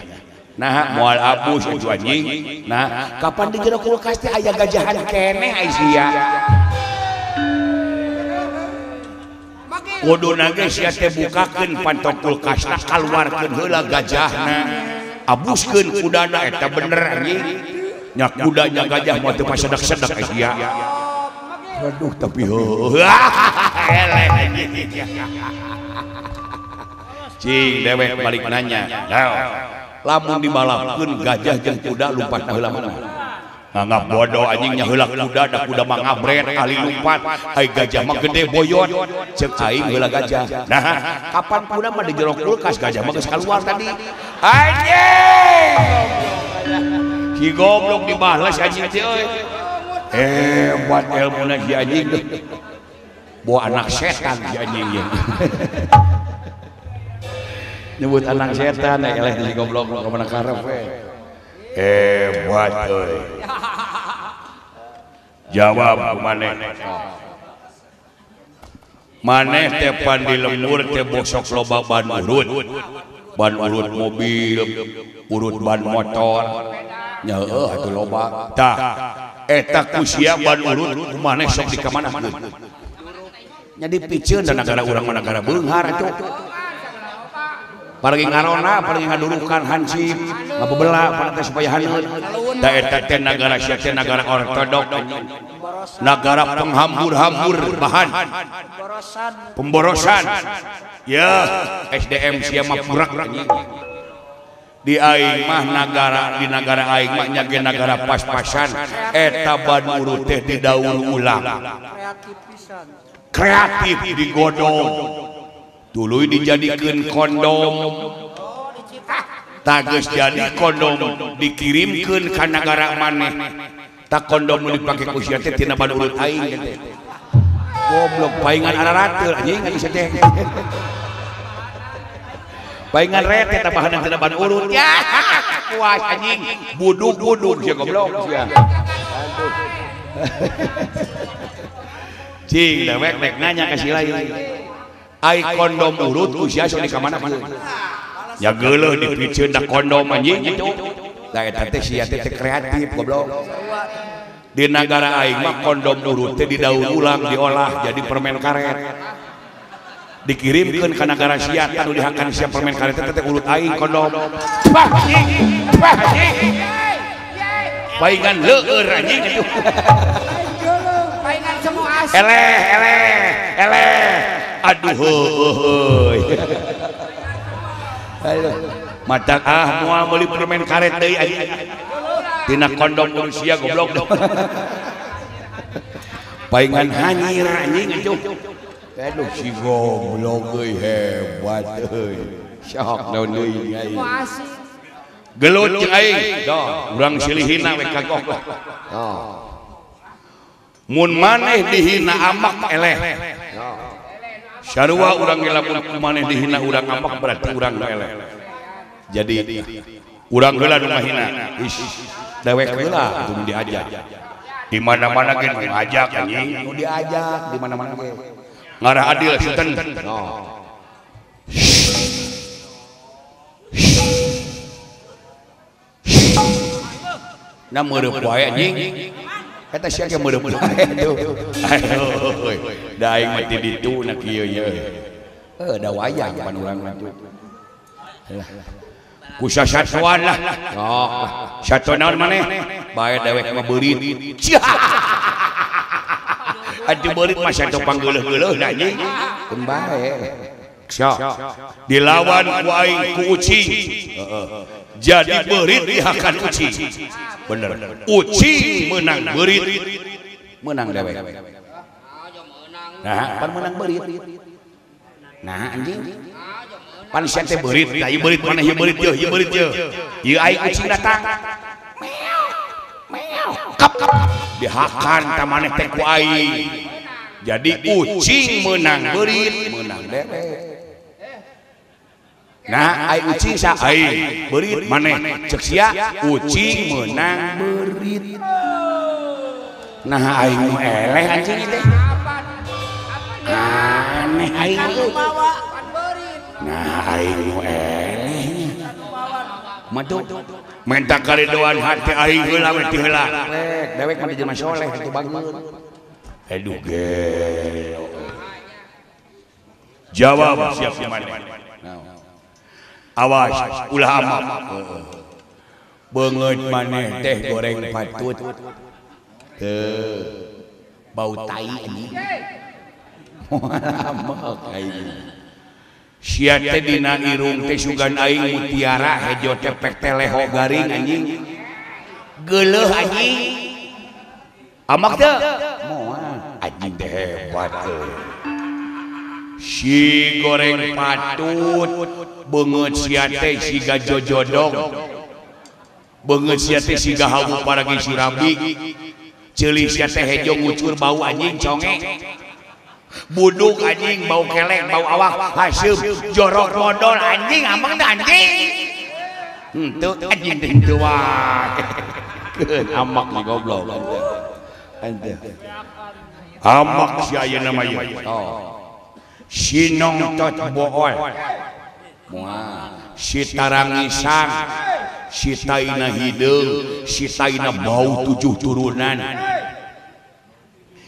Nah, moal abus atuh anjing. Nah, kapan di jero kulkas teh aya gajahan keneh ai sia. Kuduna ge sia teh bukakeun pantok kulkasna, kaluarkeun heula gajahna. Abuskeun kudana eta bener anjing. Nya kuda nya gajah moal teu pasedak-sedak ai sia. Aduh tapi heueuh. Eleh anjing. Cing dewek balik nanya. Lamun dibalapkeun gajah jeung kuda lumpatna heula mana? Nganggap bodoh anjing nya heula kuda da kuda mah ngabret ahli lumpat, ai gajah mah gede boyot. Ceuk aing heula gajah. Nah, kapan kuda mah di jero kulkas gajah mah geus kaluar tadi. Anjing. Si goblok dibales anjing teh euy. Hebat ilmuna si anjing. Bawa anak setan si anjing ieu. Nyebut anak setan eleh di goblok ka mana karep we. Hebat euy. Jawab maneh. Maneh teh pan di lembur teh bosok loba ban urut. Ban urut mobil, urut ban motor. Nya heueuh atuh loba. Tah eta ku sia ban urut maneh sok dikamanakeun. Nya dipiceun da nagara urang mah nagara beunghar atuh. Paragi ngarona, paragi ngadurukan hansip, ngabebela pantes supaya haneut. Da eta teh nagara sia teh nagara ortodok, nagara penghambur-hambur bahan, pemborosan. Ya, SDM sia mah purak anjing. Di aing mah nagara, di nagara aing mah nya ge nagara pas-pasan, eta ban urut teh didaur ulang. Kreatif digodong. Tuluy dijadikeun kondom. Tah geus jadi kondom dikirimkeun ka nagara maneh. Tak kondom nu dipake ku sia teh tina ban urut aing teh. Goblok paingan ararateul anjing atuh teh. Paingan rete tambahan tina ban urut. Ya, puas anjing. Budug-budug sia goblok sia. Cing dewek rek nanya ka si lain. Ai kondom urut ku sia sok di ka mana-mana. Ya geuleuh dipiceun da kondom anjing kitu. Da eta teh sia teh kreatif goblok. Di nagara aing mah kondom urut teh didaur ulang diolah jadi permen karet. Dikirimkeun ka nagara sia tah nu dihakan sia permen karet teh urut aing kondom. Wah anjing, wah anjing. Paingan leueur anjing kitu. Paingan semua asli. Eleh eleh eleh. Aduh heueuy. Aduh, mata ah moal meuli permen karet deui anjing. Tina kondom manusia goblok. Paingan hanyir anjing atuh. Aduh si goblok euy hebat euy. Sok naon deui aing. Gelut jeung aing. Urang silih hina we kagok lah. Mun maneh dihina amak eleh. Sarua urang ge lamun maneh dihina urang amak berarti urang nu eleh. Jadi urang heula nu ngahina. Ish, dewek heula atuh diajak. Di mana-mana ge ngajak anjing, nu diajak di mana-mana ge. Ngarah adil sinten. Na meureup wae anjing. Eta sia ge meureup wae tuh. Aduh, da aing mah ti ditu na kieu ye. Heuh, da wayang pan urang mah tuh. Ku sasatuan lah. Sok lah. Satuan naon maneh? Bae dewek mah beurit. Atuh beurit mah satu panggeuleuh-geuleuh anjing. Keun bae. Sok. Dilawan ku aing ku ucing. Jadi beurit dihakan ucing. Bener. Ucing meunang beurit. Meunang dewek. Nah, pan meunang beurit. Nah anjing. Pan sia teh beurit, da ieu beurit maneh ieu beurit yeuh, ieu beurit yeuh. Ieu aing ucing datang. Meow. Meow. Kap kap. Dihakan ta maneh teh ku aing. Jadi ucing meunang beurit, meunang dewek. Nah, aing ucing sa aing beurit maneh ceuk sia ucing meunang beurit. Nah, aing nu eleh anjing teh. Aneh aing. Nah, aing nu eleh. Matu minta karidoan hati aing heula we ti heula. Dewek mah di jelema soleh kitu bangun. Aduh gelo. Jawab siap maneh. Awas ulah amak. Beungeut maneh teh goreng patut. Teu bau tai anjing. Moal amak aing. Sia teh dina irung teh sugan aing mutiara hejo teh pek teh leho garing anjing. Geuleuh anjing. Amak teu? Moal anjing teh hebat euy. Si goreng patut beungeut sia teh siga jojodog. Beungeut sia teh siga hawu paragi surabi. Ceuli sia teh hejo ngucur bau anjing conge. Buduk anjing bau kelek bau awak haseup jorok modol anjing amang teh anjing. Henteu anjing teh henteu wae. Keun amak nih goblok. Henteu. Amak si ayeuna mah ieu. Si nongtot bool. Moal si tarangisang, si taina hideung, si taina bau tujuh turunan.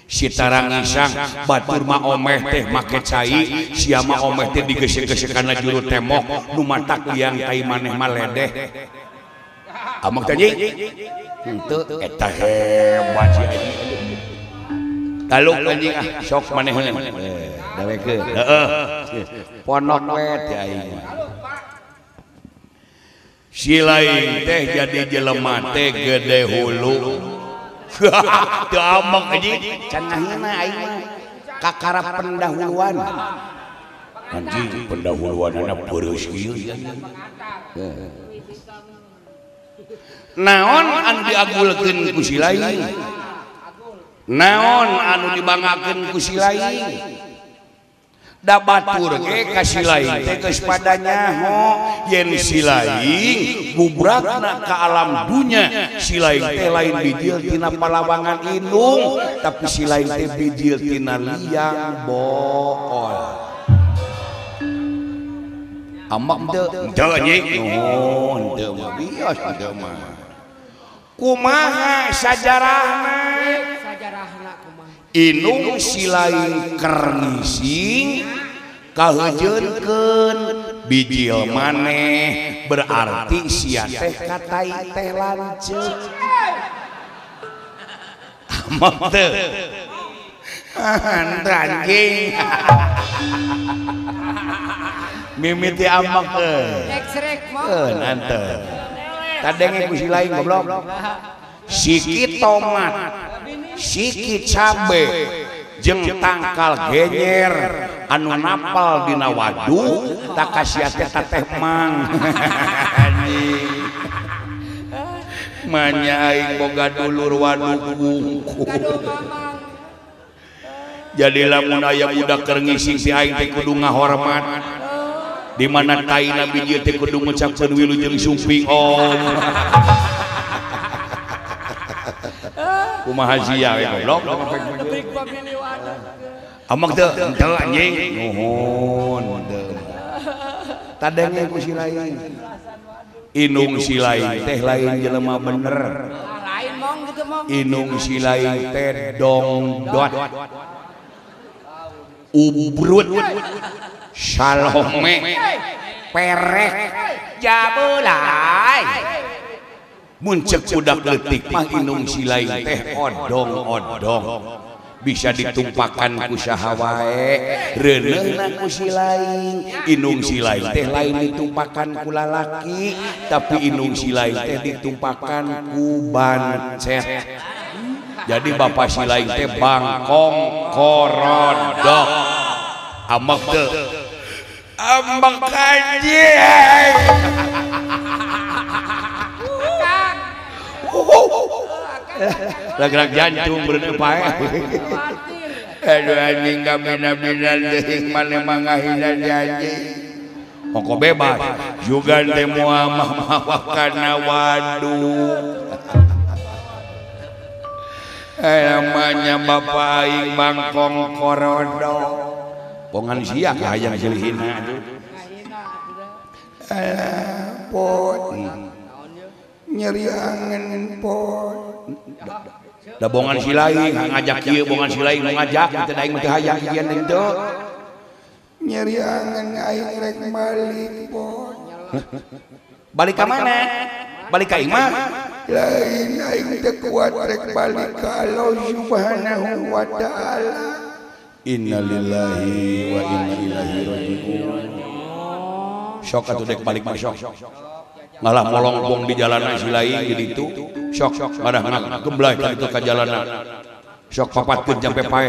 Si tarangisang batur mah omeh teh make cai, sia mah omeh teh digesek-gesek kana juru temok nu matak liang tai maneh mah ledeh. Amak teh anjing. Henteu eta hebat si anjing. Taluk anjing ah sok maneh. Dawekeun. Heeh. Ponok we teh aing. Si lain teh jadi jelema teh gede hulu. Teu amak anjing. Can ngahina aing mah. Kakara pendahuluan. Anjing pendahuluanana peureus kieu. Naon anu diagulkeun ku si lain? Naon anu dibanggakeun ku si lain? Da batur ge ka si lain teh geus pada nyaho yen si lain gubrakna ka alam dunya, si lain teh lain bijil tina palawangan indung, tapi si lain teh bijil tina liang bool. Ambak teu henteu anjing. Oh, henteu mah bios henteu mah. Kumaha sajarahna? Sajarahna kumaha? Inung si lain kernising kahejeunkeun bijil maneh berarti sia teh katai teh lanceuk. Ambak teu. Henteu anjing. Mimiti ambak teu. Rek mah. Henteu. Kadenge ku si lain goblok. Siki tomat, siki cabe, jeung tangkal genyer anu napal dina wadu tak kasia teh teh mang. Anjing. Manya aing boga dulur wadu wungkul. Jadi lamun aya budak keur ngising si aing teh kudu ngahormat. Di mana taina bijil teh kudu ngucapkeun wilujeng sumping om. Kumaha sia we goblok. Amak teu henteu anjing. Nuhun teu. Tadenge ku si lain. Inung si lain teh lain jelema bener. Lain mong gitu mong. Inung si lain teh dongdot. Ubrut. Salome perek jabulai. Mun cek budak leutik mah inung si lain teh odong-odong bisa ditumpakan ku saha wae, reuneuhna ku si lain. Inung si lain teh lain ditumpakan ku lalaki, tapi inung si lain teh ditumpakan ku bancet. Jadi bapak si lain teh bangkong korodok. Ambak teu. Ambak anjing. Gerak jantung berenang pae. Aduh anjing kabina-bina deui maneh mah ngahina di anjing. Ongko bebas juga teh moal mah kana wadu. Namanya bapak aing bangkong korodok. Bongan sia hayang silihina atuh. Alah pot. Nyeri angen pot. Da bongan si lain ngajak kieu, bongan si lain ngajak teu aing mah teu hayang kieu teu. Nyeri angen aing rek balik pot. Balik ka mana? Balik ka imah? Lain aing teu kuat rek balik ka Allah Subhanahu wa taala. Innalillahi wa inna ilaihi raji'un. Sok atuh dek balik mah sok. Ngalah molongpong di jalanan si lain di ditu. Sok ngarah gemblay ka ditu ka jalanan. Sok papatkeun jampe paeh.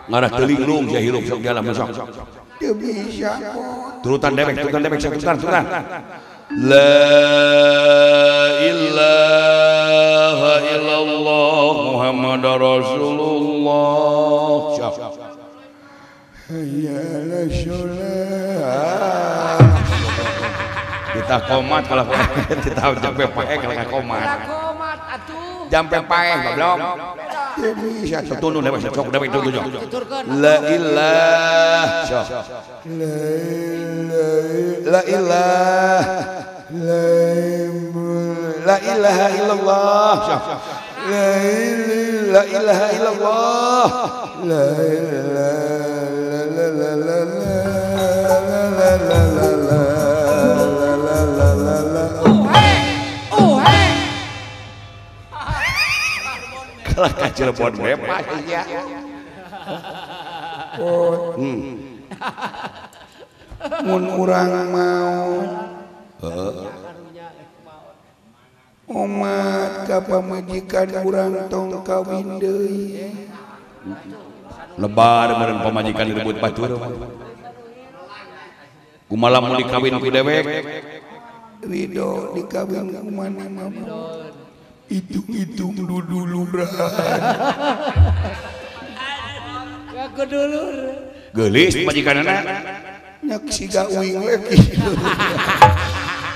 Ngarah teu linglung sia hirup sok jalan mah sok. Teu bisa. Turutan dewek sok turutan. La ilaha illallah Muhammadar Rasulullah. Sok. Hayya 'alas shalah. Kita komat kalau kita jampe paeh kalau komat. Komat atuh. Jampe paeh goblok. Teu bisa. Tunun dewek sok dewek tujuh. La ilaha sok. La ilaha la ilaha illallah. La ilaha illallah. La la la la la la la la la la. Kalah ka Cirebon bebas ya. Pot. Mun urang mau omat ka pamajikan urang tong kawin deui. Lebar meureun pamajikan direbut batur. Kumaha mun dikawin ku dewek? Ridho dikawin ku maneh mah. Hitung-hitung duduluran. Ngaku dulur. Geulis majikanana. Nyak siga uing we kieu.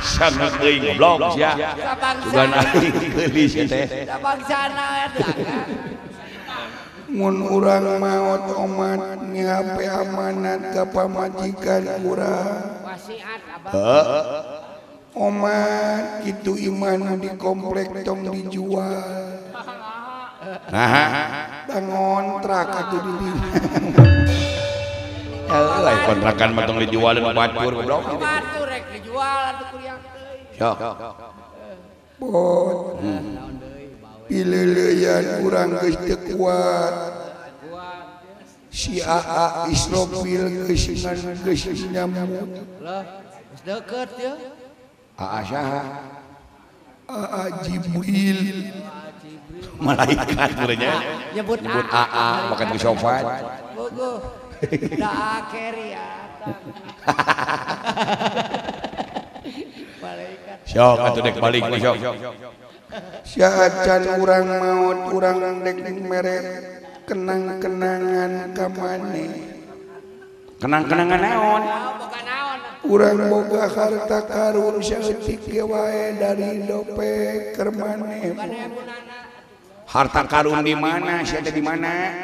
Sangat deui goblok sia. Sugan aing geulis teh. Sabangsana eta. Mun urang maot omat nyihape amanat ka pamajikan urang. Wasiat abah. Heeh. Omat kitu iman di komplek tong dijual. Nah, da ngontrak atuh di dinya. Heuh, kontrakan mah tong dijual nu batur goblok. Batur rek dijual atuh kuliah teuing. Sok. Bot. Pileuleyan urang geus teu kuat. Si AA Israfil geus ngan geus nyamuk. Lah, geus deukeut ye. AA saha? AA Jibril. Malaikat meureunnya. Nyebut AA makan di sofa. Bogoh. Da keri atang. Malaikat. Sok atuh dek balik mah sok. Saacan urang maot urang dek mere kenang-kenangan ka maneh. Kenang-kenangan naon? Urang boga harta karun saeutik ge wae dari dope keur maneh. Harta karun di mana? Sia teh di mana?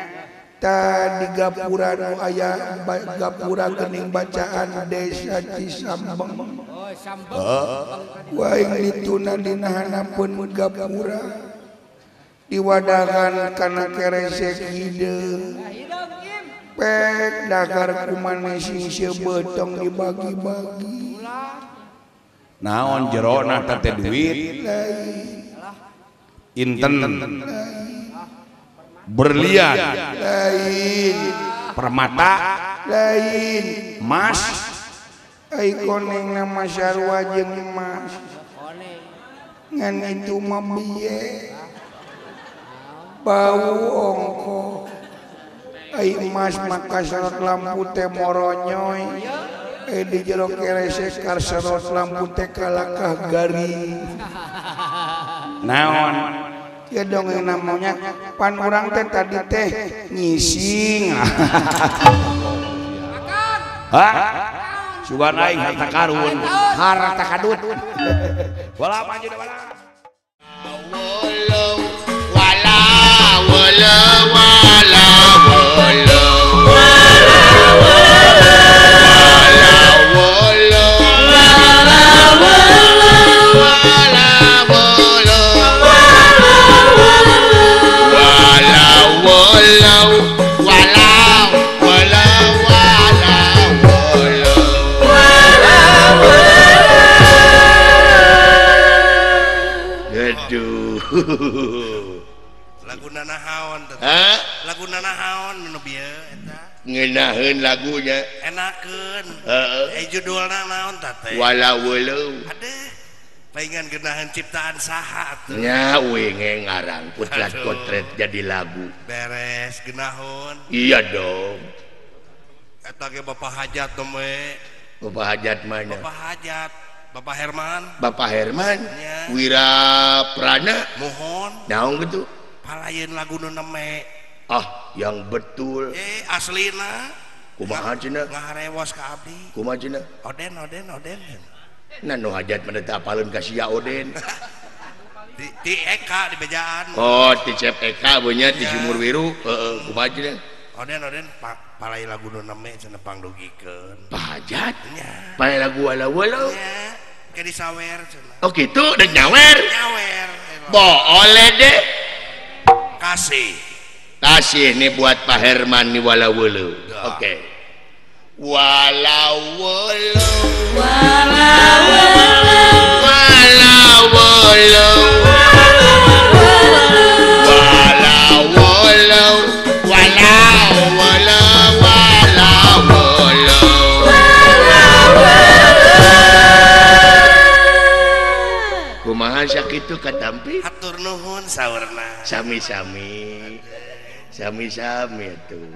Ta di gapura nu aya gapura geuning bacaan desa Cisambeng. Oh, Sambeng. Waing dituna dina hanapeun gapura. Diwadahan kana keresek hideung. Pek dakar kumaneh sing seubeuh tong dibagi-bagi. Naon jerona teh duit? Inten. Berlian. Lain. Permata. Lain. Mas. Ai koneng nama sarua jeung emas. Ngan itu mah bieu. Bau ongkoh. Ai emas maka sorot lampu teh moronyoy. Di jero keresek karsorot lampu teh kalakah garing. Naon? Ya dongeng namanya pan urang teh tadi teh ngising. Hah? Sugan aing harta karun, harta kadut. Wala maju wala. Wala wala wala wala Lagu nanahaon teh. Lagu nanahaon nu bieu eta. Ngeunaheun lagunya. Enakeun. Heeh. Judulna naon tah teh? Wala weulew. Aduh. Paingan geunaheun ciptaan saha atuh. Nya uing ngarang putrat potret jadi lagu. Beres geunaheun. Iya dong. Eta ge Bapak Hajat we. Bapak Hajat mana? Bapak Hajat. Bapak Herman. Bapak Herman. Ya. Wira Prana. Mohon. Naon gitu? Palayeun lagu nu neme. Ah, yang betul. Aslina. Kumaha cenah? Ngaharewos ka abdi. Kumaha cenah? Oden oden oden. Nah nu hajat mah teu apaleun ka sia Oden. Di Eka di bejaan. Oh, ti Cep Eka beunya ti Sumur Wiru. Heeh, kumaha cenah? Oden oden palai lagu nu neme cenah pangdugikeun. Pak Hajat? Nya. Palai lagu wala-wala. Nya. Ke disawer cenah. Oh gitu, dan nyawer. Nyawer. Boleh deh. Kasih. Kasih nih buat Pak Herman nih wala wulu. Oke. Wala wulu. Wala wulu. Wala wulu. Wala wulu. Wala wulu. Wala wulu. Kumaha sakitu katampi? Hatur nuhun saurna. Sami-sami. Sami-sami atuh.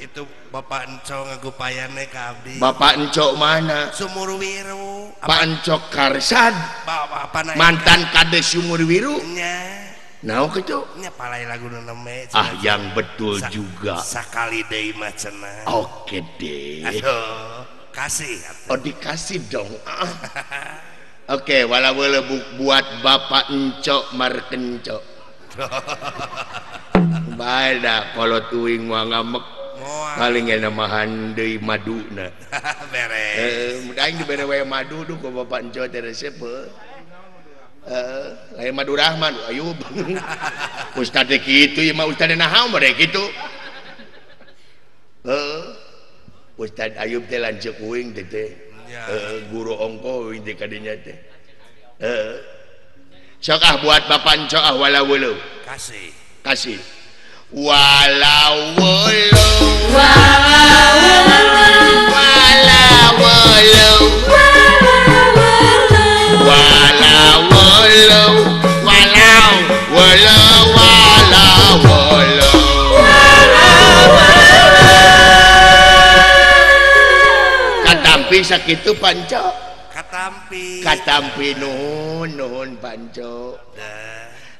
Itu Bapak Encok ngagupayane ka abdi. Bapak Encok mana? Sumur Wiru. Pak Encok Karsad. Bapak Bapana mantan kades Sumur Wiru. Nya. Naon kitu? Nya palai lagu nu neme. Ah yang betul juga. Sakali deui mah cenah. Oke deh. Aduh, kasih. Oh dikasih dong. Oke, walau buat Bapak Encok Markencok. Bae da kolot uing moal ngamek. Paling enak mahan deui maduna. Beres. Aing dibere wae madu duh ku Bapak Encok teh resep. Lain madu Rahman Ayub. Ustad teh kitu ieu mah ustad naha mah kitu. Ustad Ayub teh lanceuk uing teh teh. Guru ongko uing teh kadinya teh. Sok ah buat Bapak Encok ah walau walau. Kasih. Kasih. Walau walau. Walau walau. Walau walau. Walau walau walau walau. Katampi sakitu Panco. Katampi. Katampi nuhun nuhun Panco.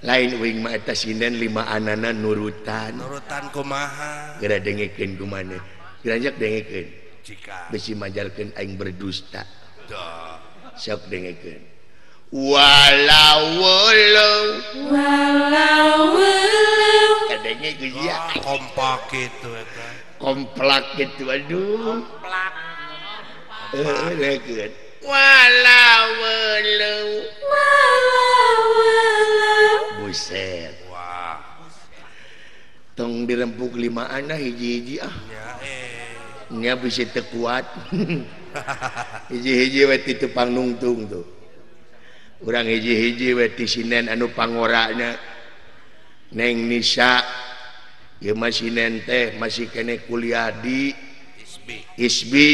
Lain uing mah eta sinden lima anana nurutan. Nurutan kumaha? Geura dengekeun kumaha. Geura dengekeun. Jika bisi majarkeun aing berdusta. Duh. Sok dengekeun. Walau walau. Walau walau. Kadenge geus ya. Kompak kitu eta. Komplak kitu aduh. Komplak. Heuh dengekeun. Walau walau. Walau walau. Buset. Wah. Tong dirempuk lima ana hiji-hiji ah. Ya eh. Nya bisa teu kuat. Hiji-hiji we ti teu pangnungtung tuh. Urang hiji-hiji we ti sinen anu pangorana. Neng Nisa ieu mah sinen teh masih keneh kuliah di ISBI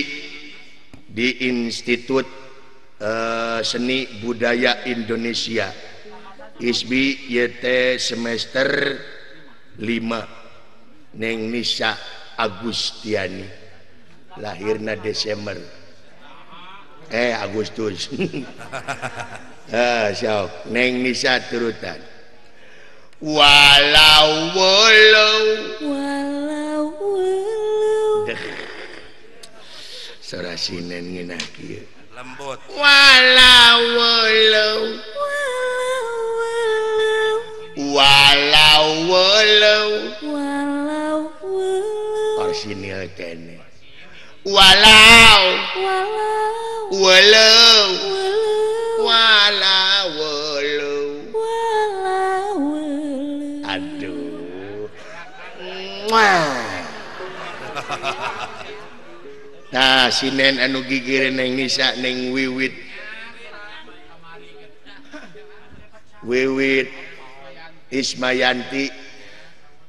di Institut Seni Budaya Indonesia. ISBI YT semester 5. Neng Nisa Agustiani lahirna Desember Agustus. Sok Neng Nisa turutan. Walau walau walau walau. Sora sinen ngeunah kieu. Lembut. Walau walau. Walau walau. Walau walau. Orsinil kene. Walau walau. Walau. Walau walau. Walau walau. Aduh. Muah. Nah, sinen anu gigireun Neng Nisa Neng Wiwit. Wiwit Ismayanti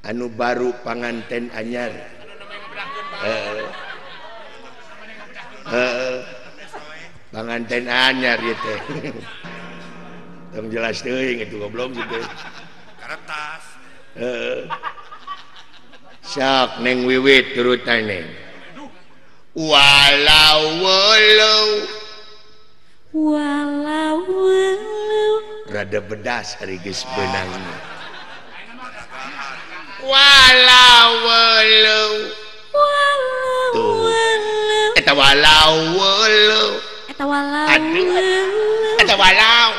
anu baru panganten anyar. Panganten anyar ieu teh. Tong jelas teuing itu goblok gitu. Kertas. Heeh. Sok Neng Wiwit turutan Neng. Walau walau. Walau walau. Rada bedas hari geus beunangna. Walau walau. Walau walau. Eta walau walau. Eta walau. Aduh. Eta walau.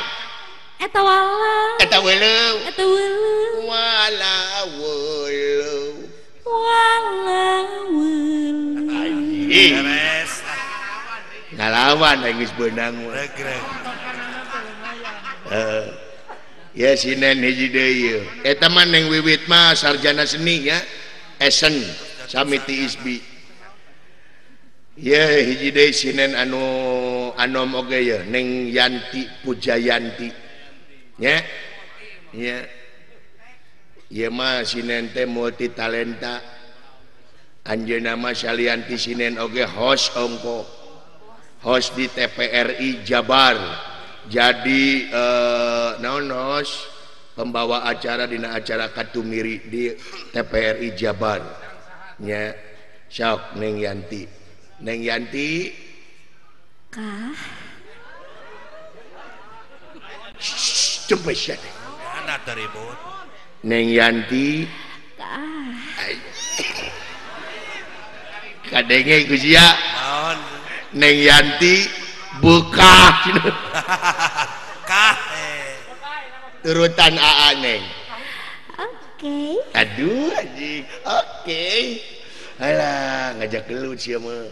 Eta walau. Eta walau. Eta walau. Walau walau. Walau walau. Beres. Ngalawan aing geus beunang. Regreg. Ya sinen hiji deui ieu. Eta mah Neng Wiwit mah sarjana seni nya. Esen sami ti ISBI. Ye hiji deui sinen anu anom oge ye Neng Yanti Pujayanti. Nya. Nya. Ieu mah sinen teh multi talenta. Anjeunna mah salianti sinen oge host ongko. Host di TPRI Jabar. Jadi naon host pembawa acara dina acara Katumiri di TPRI Jabar. Nya sok Neng Yanti. Neng Yanti. Kah. Cempe sia teh. Ana teu ribut. Neng Yanti. Kadenge ku sia. Naon? Neng Yanti bekah. Kah. Turutan AA Neng. Oke. Aduh anjing. Oke. Alah, ngajak gelut sia mah.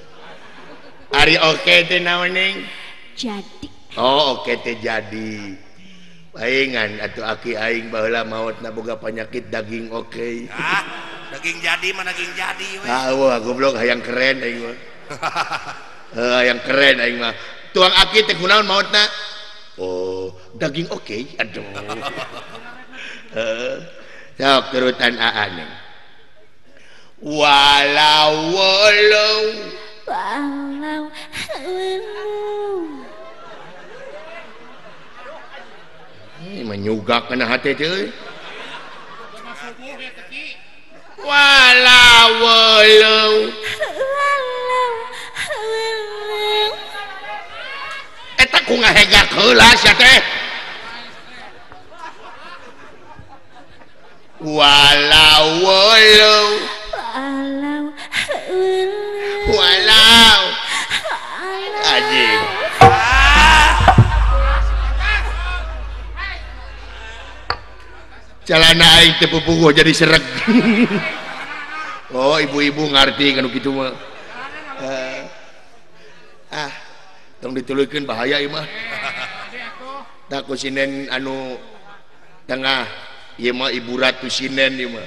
Ari oke teh naon Neng? Jadi. Oh, oke teh jadi. Paingan atuh aki aing baheula maotna boga penyakit daging oke. Ah, daging jadi mah daging jadi we. Ah, wah goblok hayang keren aing mah. Heuh, hayang keren aing mah. Tuang aki teh kunaon maotna? Oh, daging oke. Aduh. Heeh. Sok turutan AA Neng. Walau walau walau walau. Ini menyugak kena hati teh. Walau walau walau walau. Eta ku ngahegak heula sia teh. Walau walau walau walau anjing. Celana aing teu pupuguh jadi sereg. Oh, ibu-ibu ngarti kan kitu mah. Ah, tong dituluykeun bahaya ieu mah. Tah ku sinen anu tengah ieu mah Ibu Ratu Sinden ieu mah.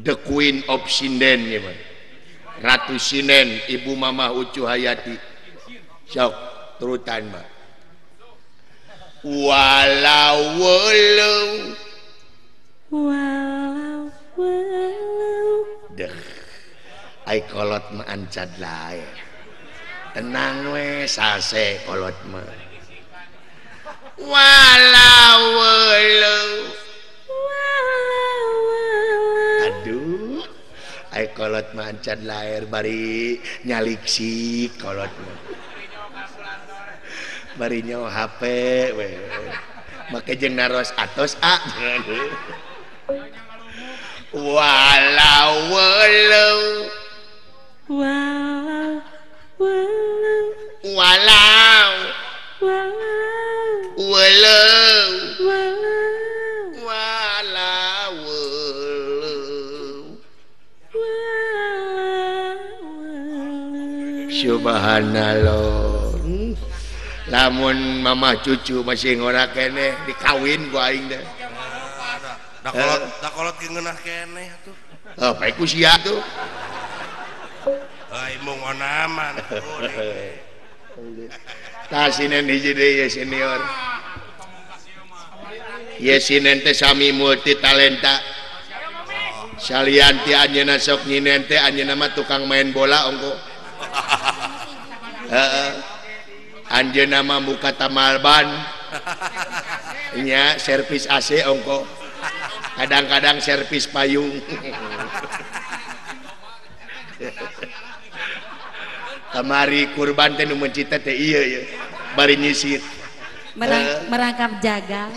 The Queen of Sinden ieu mah. Ratu Sinden Ibu Mama Ucu Hayati. Sok turutan mah. Walau walau walau walau. Deh, ai kolot mah ancad lae. Tenang we sase kolot mah. Walau walau walau walau. Aduh, ai kolot mah ancad laer bari nyaliksik kolot mah. Bari nyawa HP we. Make jeung naros atos a. Walau walau walau walau walau walau walau walau walau. Subhanallah. Lamun mama cucu masih ngora keneh dikawin ku aing teh. Da kolot, da kolot ge ngeunah keneh atuh. Oh, bae ku sia tuh. Ai mung onaman. Tah sinen hiji deui ye senior. Ye sinen teh sami multi talenta. Salian ti anjeunna sok nyinen teh anjeunna mah tukang main bola ongko. Heeh. Anjeunna mah muka tamalban nya servis AC ongko, kadang-kadang servis payung. Kamari kurban teh nu mencita teh ieu ye bari nyisit merangkap jagal.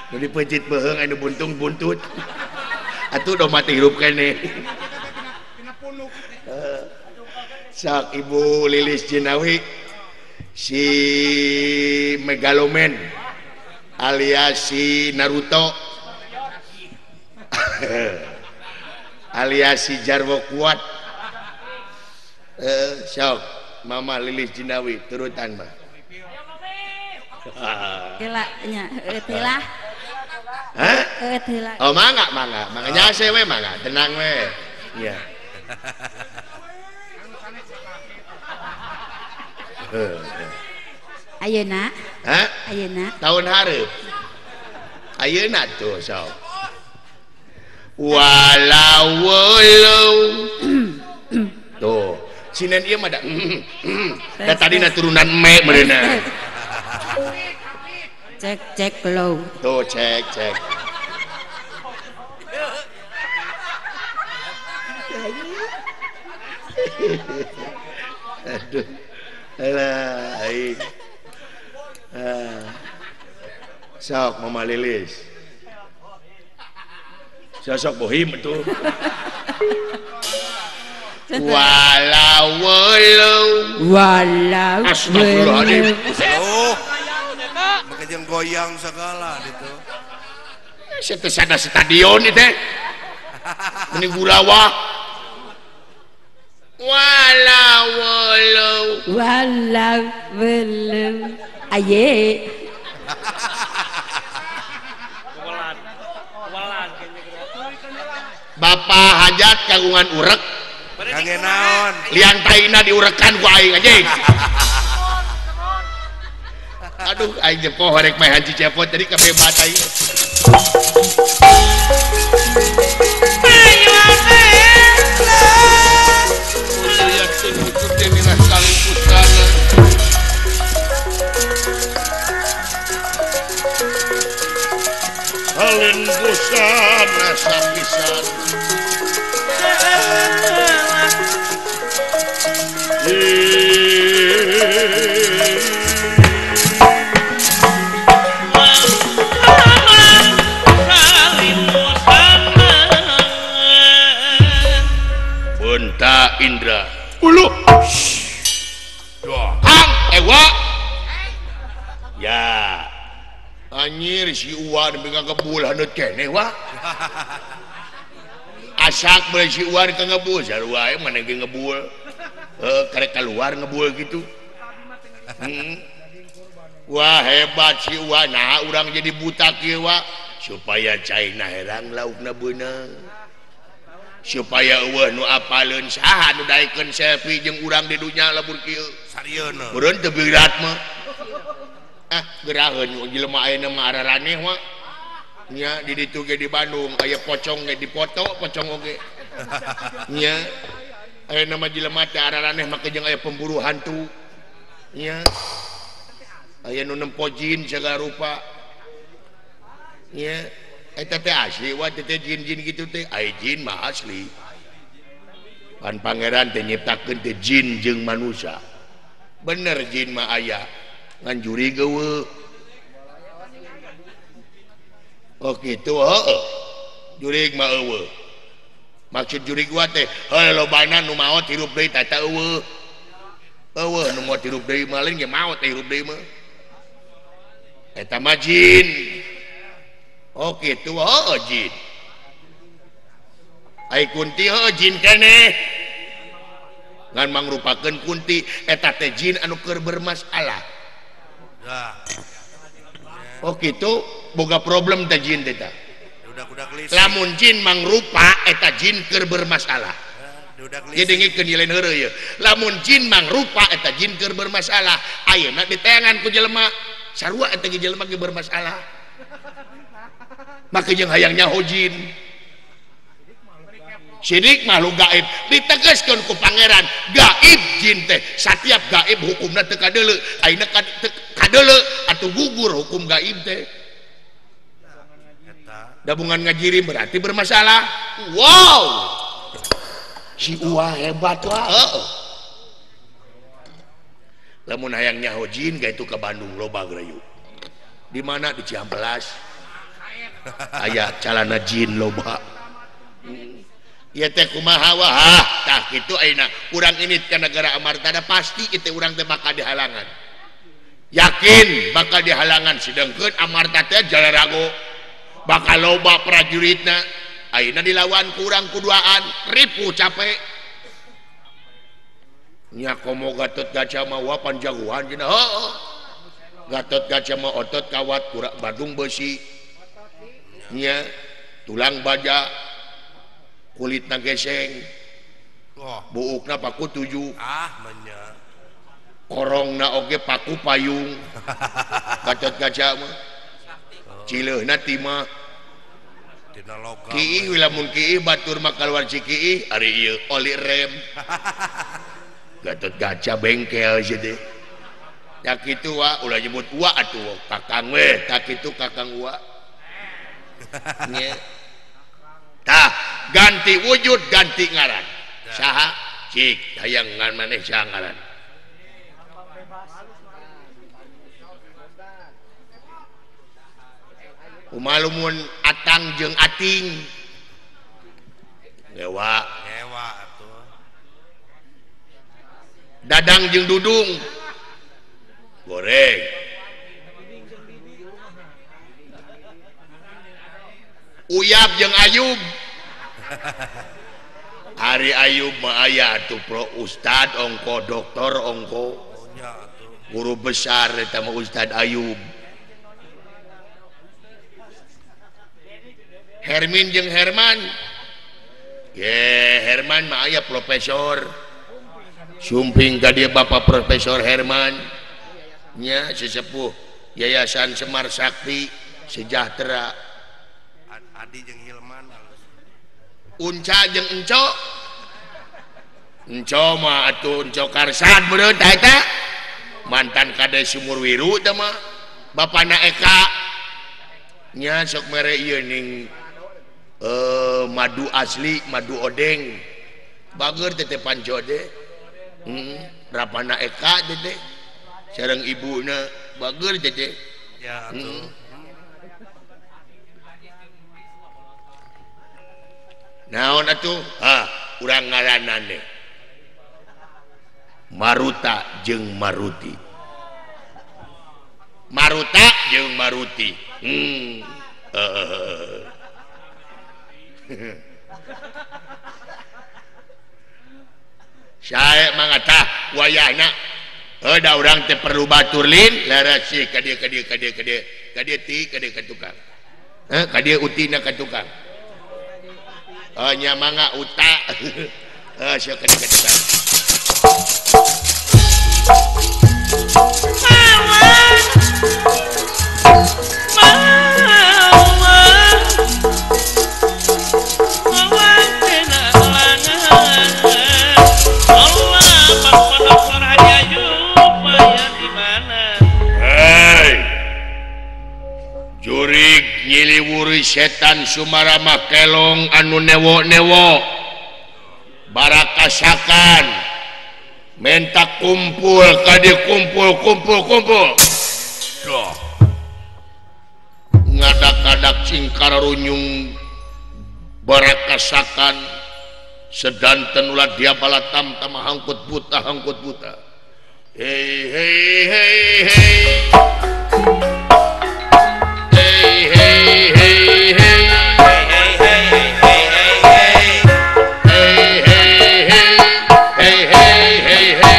Nu dipeuncit beuheung anu buntung buntut atuh do mati hirup keneh. Sok Ibu Lilis Jinawi si Megaloman alias si Naruto alias si Jarwo Kuat. Sok Mama Lilis Jinawi turutan mah. Tila nya tila. Hah? Tila. Oh mangga mangga mangga nyase we mangga tenang we. Iya. Ayeuna? Hah? Ayeuna. Tahun hareup. Ayeuna tuh sok. Walau walau. Tuh, sinen ieu mah da. Da tadina turunan me meureunna. Cek cek low. Tuh cek cek. Aduh. Alah, aing. Sok Mama Lilis. Sosok bohim itu. Walau walau walau. Astagfirullahaladzim. Oh, makanya goyang segala gitu. Saya stadion itu. Ini gurawa. Walau walau walau walau. Aye. Bapak hajat kagungan urek. Kangge naon? Liang taina diurekan ku aing anjing. Aduh aing jepoh rek mah haji cepot jadi kabebat aing. Halin busana sapisan. Bunta Indra ulu Kang Ewa ya anjir si Uwan megang ngebul haneut keneh wa asak beuli si Uwan ka ngebul sarua maneh ge ngebul karek keluar ngebul gitu. Wah hebat si Uwan nah urang jadi buta kieu wa supaya caina herang laukna beunang supaya eueuh nu apaleun saha nu daekeun selfie jeung urang di dunya lamun kieu sarieuna meureun teu berat mah ah geraheun jelema ayeuna mah araraneh mah nya di ditu ge di Bandung aya pocong ge dipoto pocong oge nya ayeuna mah jelema teh araraneh make jeung aya pemburu hantu nya aya nu nempo jin segala rupa nya eta teh asli wa teh jin-jin gitu teh ai jin mah asli pan pangeran teh nyiptakeun teh jin jeung manusia bener jin mah aya ngan juri geuweuh. Oh gitu heueuh jurig mah eueuh maksud jurig wa teh heuh lobana nu maot hirup deui tah eta eueuh eueuh nu maot hirup deui mah lain ge maot hirup deui mah eta mah jin. Oh gitu heueuh jin ai kunti heueuh jin keneh ngan mangrupakeun kunti eta teh jin anu keur bermasalah. Oh gitu boga problem teh jin teh tah. Lamun jin mangrupa eta jin keur bermasalah. Jadi ngikeun ieu lain heureuy ieu. Lamun jin mangrupa eta jin keur bermasalah, ayeuna diteangan ku jelema sarua eta ge jelema ge bermasalah. Maka jeung hayang nyaho jin. Sidik makhluk gaib ditegaskeun ku pangeran gaib jin teh setiap gaib hukumna teu kadeuleu ayeuna teu kadeuleu atuh gugur hukum gaib teh. Dabungan ngajirim berarti bermasalah. Wow si Uwa hebat wah heueuh. Lamun hayang nyaho jin ga itu ke Bandung loba gerayu di mana di Cihampelas aya calana jin loba. Ya teh kumaha wah tah kitu ayeuna urang ini ke negara Amarta pasti itu urang teh bakal dihalangan yakin bakal dihalangan sedengkeun Amarta teh Jalarago bakal loba prajuritna ayeuna dilawan ku urang kuduaan ripuh capek nya komo Gatot Kaca mah wa panjagoan cenah heueuh Gatot Kaca mah otot kawat kurak badung besi nya tulang baja kulitna geseng buukna paku tujuh korongna oge paku payung Gatot Kaca mah cileuhna timah kiih lamun kiih batur mah kaluar cikiih ari ieu oli rem Gatot Kaca bengkel sih teh tak kitu wa ulah nyebut wa atuh kakang we tak kitu kakang wa nya tah ganti wujud ganti ngaran saha cik hayang ngan maneh saha ngaran Kumalumun atang jeung ating. Ngewa. Ngewa atuh. Dadang jeung Dudung. Goreng. Uyap jeung Ayub. Ari Ayub mah aya atuh pro ustad ongko doktor ongko. Guru besar eta mah Ustad Ayub. Hermin jeung Herman. Ye, Herman mah aya profesor. Sumping ka dieu Bapak Profesor Herman. Nya sesepuh Yayasan Semar Sakti Sejahtera. Adi jeung Hilman. Unca jeung Enco. Enco mah atuh Enco Karsad meureun tah eta. Mantan kades Sumurwiru teh mah. Bapana Eka. Nya sok mere ieu ning madu asli, madu odeng. Bager teh panco teh. Rapana Eka teh sareng ibuna bager teh. Ya atuh. Naon atuh? Ha, urang ngaranan deh. Maruta jeung Maruti. Maruta jeung Maruti. Sae mangga tah wayahna. Heuh da urang teh perlu batur lin, leres sih ka dieu ka dieu ka dieu ka dieu. Ka dieu ti ka dieu ka tukang. Heuh, ka dieu utina ka tukang. Oh nya mangga uta. Heuh sia ka dieu ka tukang. Jurig nyiliwuri setan Sumarama kelong anu newo-newo barakasakan menta kumpul kadi kumpul kumpul kumpul doh ngadak-ngadak cingkara runyung barakasakan sedanten ulah dia balatam tama hangkut buta hei hei hei hei hey hey hey hey hey hey hey hey hey hey hey hey hey hey hey hey hey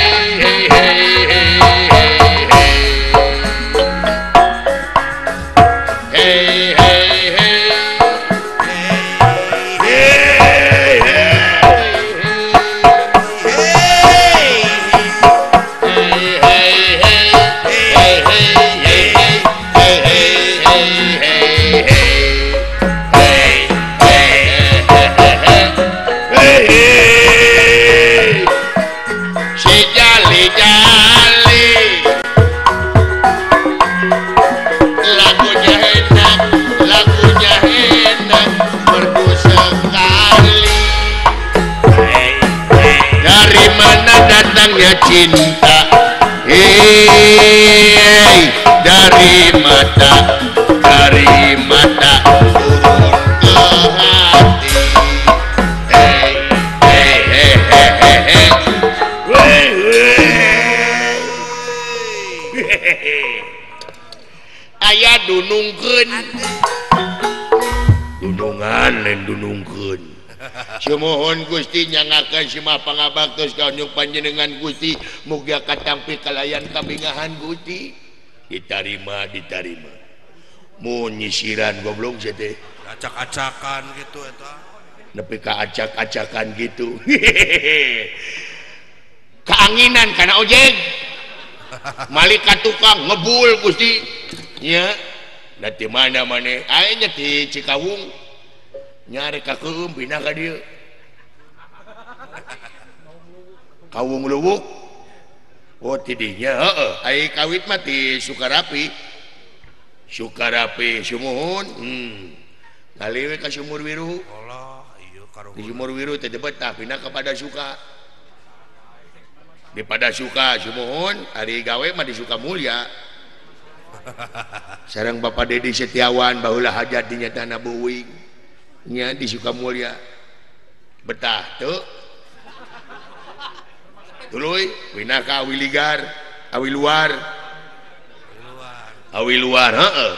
cinta, hei, dari mata turun ke hati, hei, hei, hei, hei, hei, hei, aya dunungkeun, dunungan lain dunungkeun. Sumuhun Gusti nyangakeun simah pangabaktos ka nyung panjenengan Gusti mugia katampi kalayan kabingahan Gusti ditarima ditarima mun nyisiran goblok sia teh acak-acakan gitu eta nepi ka acak-acakan gitu kaanginan kana ojek malik ka tukang ngebul Gusti nya da ti mana maneh aya nya ti Cikawung nyari ka keum pindah ka dieu kawung luwuk oh tidinya heeh ai kawit mah ti Sukarapi Sukarapi sumuhun ngaliwe ka Sumurwiru Allah ieu karuhun di Sumurwiru teh betah pindah kepada Suka di pada Suka sumuhun ari gawe mah di Sukamulya Sareng Bapak Dedi Setiawan baheula hajat di nyatana beuing nya di Sukamulya. Betah teu? Tuluy pindah ka Awiligar, Awiluar. Awiluar heeh.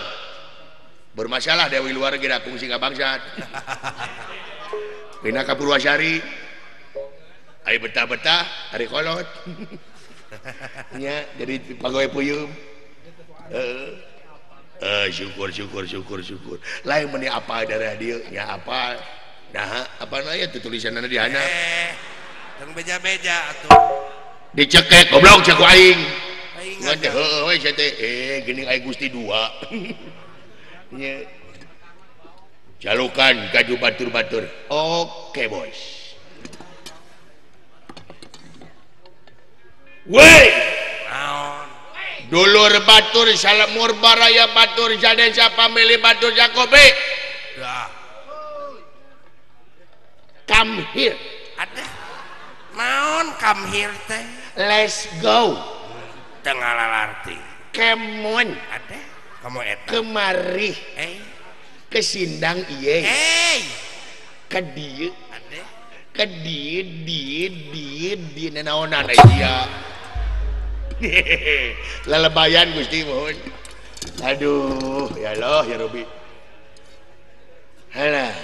Bermasalah di Awiluar ge da kungsi ka bangsat. Pindah ka Purwasari. Ai betah-betah ari kolot. Nya jadi pagawe puyum. Syukur syukur syukur syukur. Lain meni apa darah dieu nya apa. Nah, apa aya teh tulisanna di handap. Tong beja-beja atuh. Dicekek goblok cek ku aing. Ngan teh heueuh we sia teh geuning ai Gusti dua. Nya. Jalukan kaju batur-batur. Oke, bos. Woi. Naon? Dulur batur salemur baraya batur sadesa pamili batur Jakobe. Dah. Come here. Ada. Naon come here teh? Let's go. Teu ngalalarti. Come on. Ada. Kamu eta. Kemari. Ke sindang ieu. Ka dieu. Ada. Ka dieu dieu dieu dieu nanaonan ai dia. Lelebayan Gusti mohon. Aduh, ya Allah ya Robi. Halah.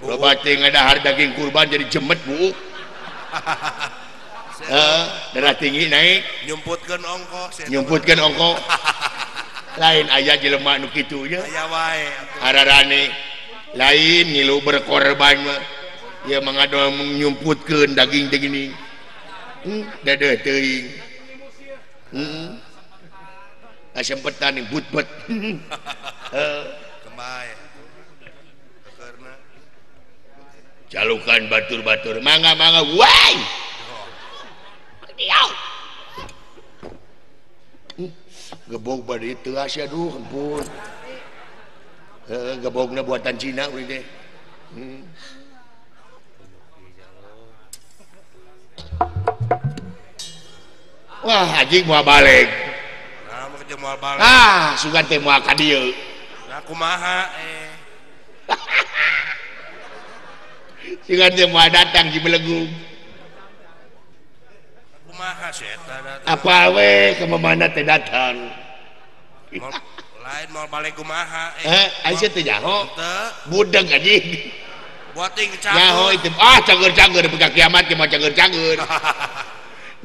Loba teh ngadahar daging kurban jadi jemet buuk. Darah tinggi naik, nyumputkeun ongko, nyumputkeun ongko. Lain aya jelema nu kitu nya. Aya wae atuh. Ararane lain ngilu berkorban mah. Ya mangado nyumputkeun daging teh gini. Dedeh teuing. Kasempetan ning but-but. Kembae. Jalukan batur-batur mangga-mangga woi. Gebog bade teuas aduh ampun. Gebogna buatan Cina we teh. Wah, anjing moal balik. Nah, mun jeung moal balik. Ah, sugan teh moal ka dieu. Nah, kumaha Sugan teh moal datang di Belegung. Kumaha si eta datang. Apa we ke mana teh datang? Lain moal balik kumaha ai sia teh nyaho. Teu. Budeg anjing. Buating cager. Nyaho itu ah cager-cager nepi ka kiamat ge moal cager-cager.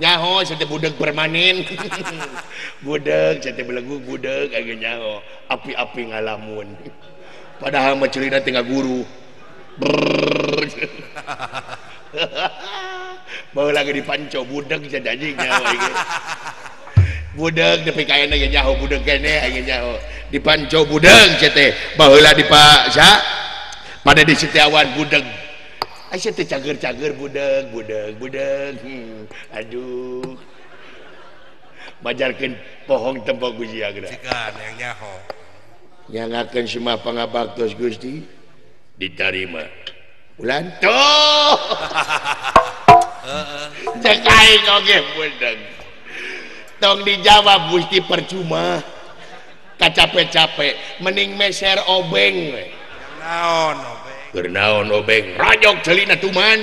Nyaho sia teh budeg permanen. Budeg sia teh Belegung budeg aya nyaho api-api ngalamun. Padahal mah ceulina teh ngaguru. Baheula lagi dipanco budeg sia anjing nyaho ieu. Budeg nepi ka ayeuna ge nyaho budeg keneh aing nyaho. Dipanco budeg sia teh baheula dipaksa pada di Setiawan budeg. Ai sia teh cager-cager budeg budeg budeg. Aduh. Majarkeun pohong tempo Gusti geura. Sigan yang nyaho. Nyangakeun semua pangabaktos Gusti diterima. Ulan tuh. Cek aing oge budeg. Tong dijawab Gusti percuma. Kacape-cape mending meser obeng we. Naon obeng? Keur naon obeng? Rajok ceulina tuman.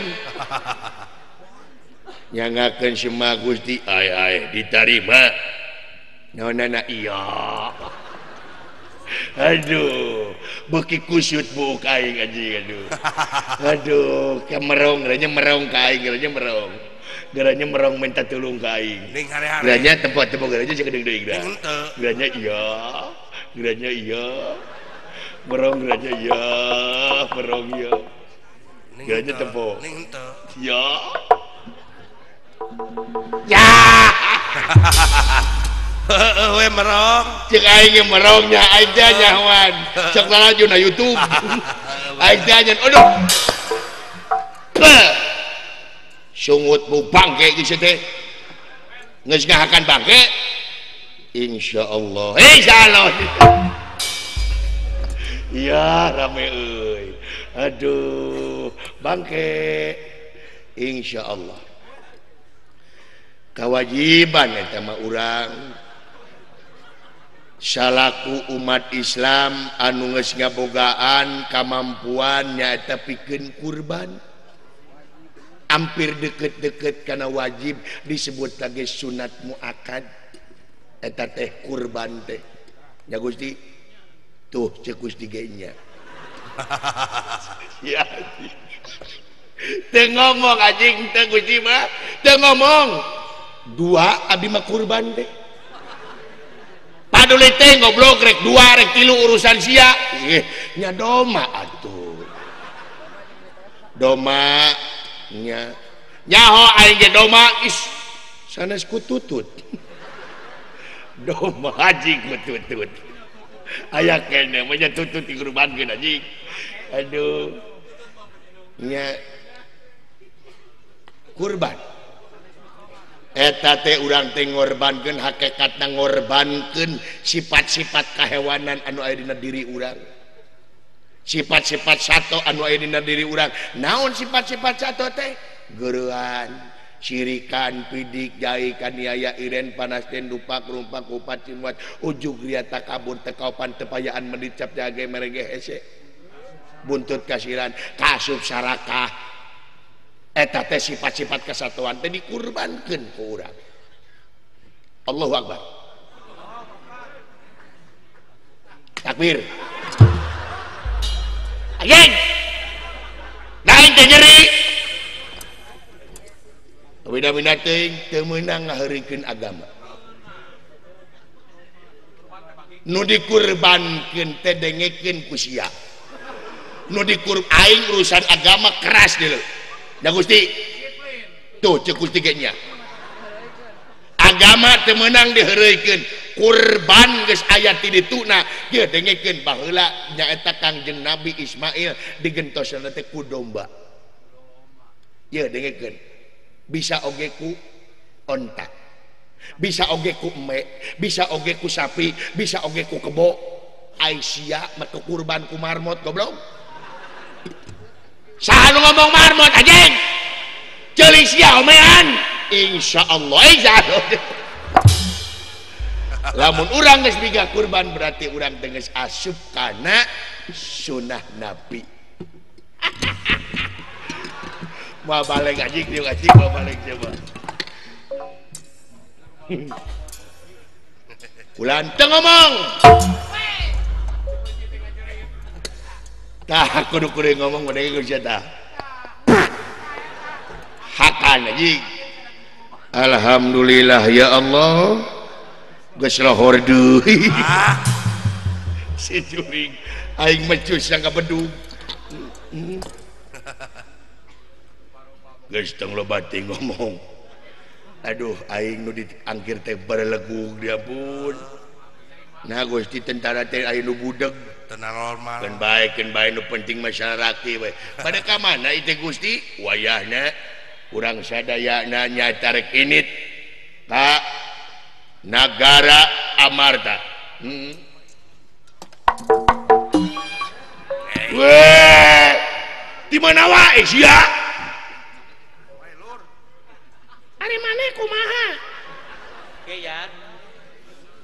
Nyangakeun semua Gusti ai ai diterima. Naonana iya. Aduh, beuki kusut buuk aing anjing aduh. Aduh, kemerong geranya merong ka aing geranya merong. Geranya merong minta tulung ka aing. Geranya tempat-tempat geranya sakedeung deui geura. Geranya iya. Geranya iya. Merong geranya iya, merong iya. Geranya tempo. Ning henteu. Iya. Ya. Heeh we merong. Cek aing merongnya aing teh nyahoan. Cek lalajo na YouTube. Aing teh nyan aduh. Sungut bu bangke geus teh. Geus ngahakan bangke. Insyaallah. Insyaallah. Iya rame euy. Aduh, bangke. Insyaallah. Kewajiban eta mah urang salaku umat Islam anu geus ngabogaan kamampuan nyaeta pikeun kurban. Hampir deket-deket kana wajib disebut lagi sunat muakkad eta teh kurban teh. Nya Gusti tuh ceuk Gusti ge nya. Ya. Teu ngomong anjing teu Gusti mah, teu ngomong. Dua abi mah kurban teh. Paduli teh goblok rek dua rek tilu urusan sia. Nya doma atuh. Doma nya nyaho aing ge doma is sanes ku tutut. Doma anjing ku tutut. Aya keneh mah nya tutut dikurbankeun anjing. Aduh. Nya kurban. Eta teh urang teh ngorbankeun hakikatna ngorbankeun sifat-sifat kahewanan anu aya dina diri urang. Sifat-sifat sato anu aya dina diri urang. Naon sifat-sifat sato teh? Geurean, sirikan, pidik, jai, kaniaya, iren, panas, den, dupak, rumpak, kupat, cimuat, ujug, ria, takabur, tekaupan, tepayaan, medicap, jage, merege, hese, buntut kasiran, kasup, sarakah. Eta teh sifat-sifat kesatuan teh dikurbankeun ku urang. Allahu Akbar. Takbir. Anjing. Lain teh nyeri. Beda-beda teuing teu meunang ngaheurikeun agama. Nu dikurbankeun teh dengekeun ku sia. Nu dikur aing urusan agama keras deuleu. Da Gusti tuh ceuk Gusti ge nya. Agama teu meunang diheureuikeun, kurban geus aya ti dituna. Ieu dengekeun baheula nyaeta Kangjeng Nabi Ismail digentosna teh ku domba. Ieu dengekeun. Bisa oge ku onta. Bisa oge ku eme, bisa oge ku sapi, bisa oge ku kebo. Ai sia mah kurban ku marmot goblok. Saha nu ngomong marmot anjing? Ceuli sia omean. Insyaallah insyaallah. Lamun urang geus miga kurban berarti urang teh geus asup kana sunah Nabi. Moal balik anjing dieu anjing moal balik coba. Ulan teu ngomong. Tah kudu kudu ngomong mending geus tah. Hakan anjing. Alhamdulillah ya Allah. Geus lohor deui. Si juring aing mecus yang kabedug. Geus tong loba teh ngomong. Aduh aing nu diangkir teh barelegug dia pun. Nah Gusti tentara teh aya nu budeg. Normal. Keun bae nu penting masyarakat we. Pada ka mana ieu Gusti? Wayahna urang sadayana nyaeta rek init ka nagara Amarta. Weh, di mana wae sia? Ari maneh kumaha?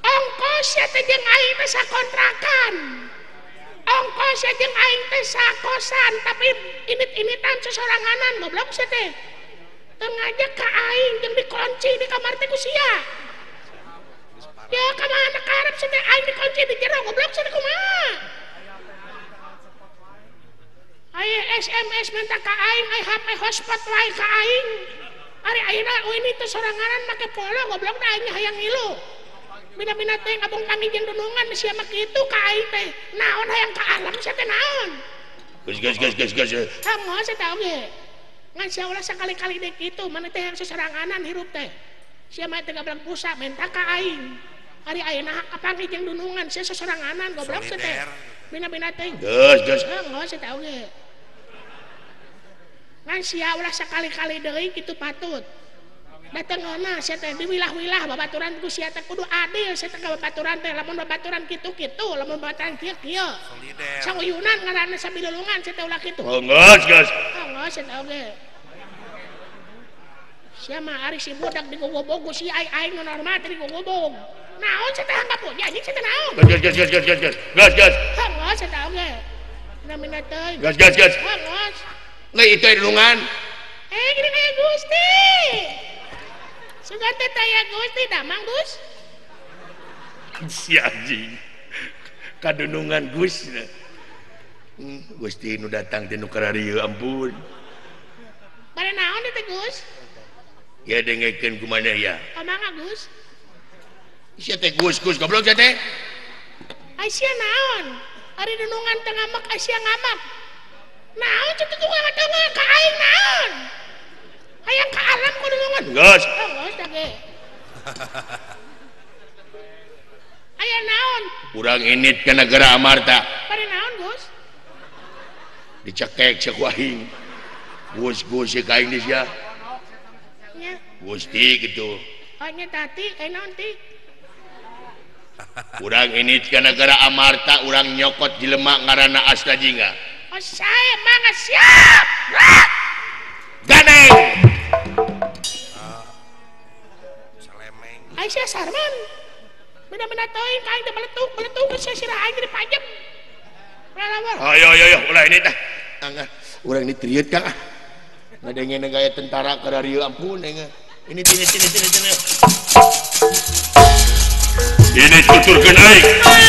Ongkos sia teh jeung aing teh sakontrakan. Ongkos sia jeung aing teh sakosan, tapi init-initan sesoranganan goblok sia teh. Teu ngajak ka aing jeung dikunci di kamar teh ku sia. Ya ka mana karep sia teh aing dikunci di jero goblok sia teh kumaha? Aya SMS minta ka aing, aya HP hotspot wae ka aing. Ari ayeuna ini teh soranganan make polo goblok da aing hayang ngilu. Bina-bina teh ngabong kami jeung dunungan sia mah kitu ka aing teh. Naon hayang ka alam sia teh naon? Geus geus geus geus geus. Hamo sia teh oge. Ngan sia ulah sakali-kali deui kitu, maneh teh hayang sesoranganan hirup teh. Sia mah teh gablang pusa menta ka aing. Ari ayeuna kapanggih jeung dunungan sia sesoranganan goblok sia teh. Bina-bina teh. Geus geus. Hamo sia teh oge. Ngan sia ulah sakali-kali deui kitu patut. Dateng ngeunah sia teh diwilah-wilah babaturan ku sia teh kudu adil sia teh ka babaturan teh lamun babaturan kitu-kitu lamun babaturan kieu-kieu. Sauyunan ngaranna sabilulungan sia teh ulah kitu. Oh geus geus. Oh geus sia teh oge. Sia mah ari si budak digogobog si ai aing nu normal teh digogobog. Naon sia teh hanggap puja anjing sia teh naon? Gas gas gas gas gas gas. Gas gas. Hangos sia teh oge. Namina teuing. Gas gas gas. Hangos. Nggak itu dunungan. Gini kayak Gusti. Sugan teh taya Gusti damang Gus. Si anjing. Kadunungan Gus. Gusti nu datang teh nu kararieu ampun. Bade naon teh Gus? Ya dengekeun kumaha ya. Kumaha Gus? Sia teh Gus Gus goblok sia teh. Ai sia naon? Ari dunungan teh ngamek ai sia ngamek. Naon cenah tukang ngadonga ka aing naon? Hayang ka alam ku dunungan. Geus. Oh, geus tah ge. Aya naon? Urang init ka negara Amarta. Bade naon, Gus? Dicekek cek aing. Gus Gus ka aing di sia. Nya. Gusti gitu. Oh nya tati, naon ti? Urang init ka negara Amarta, urang nyokot jelema ngaranna Asta Jingga. Oh saya mangga siap. Ganeng. Salemeng. Aisyah Sarman. Benda-benda teuing ka aing teh beletung sia sirah aing teh dipajem. Ulah Ayo ayo ayo ulah ini tah. Angga urang ini triet Kang ah. Ngadengena gaya tentara ka darieu ampun engah. Ini sini sini sini sini. Ini tuturkeun aing. Aing.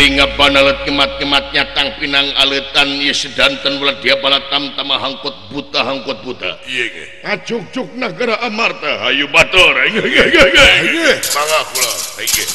Ngapan alet kemat-kematnya tang pinang aletan ieu sedanten ulah dia balatam tama hangkot buta ieu ge ngacuk-cuk nagara Amarta hayu batur mangga kula ieu.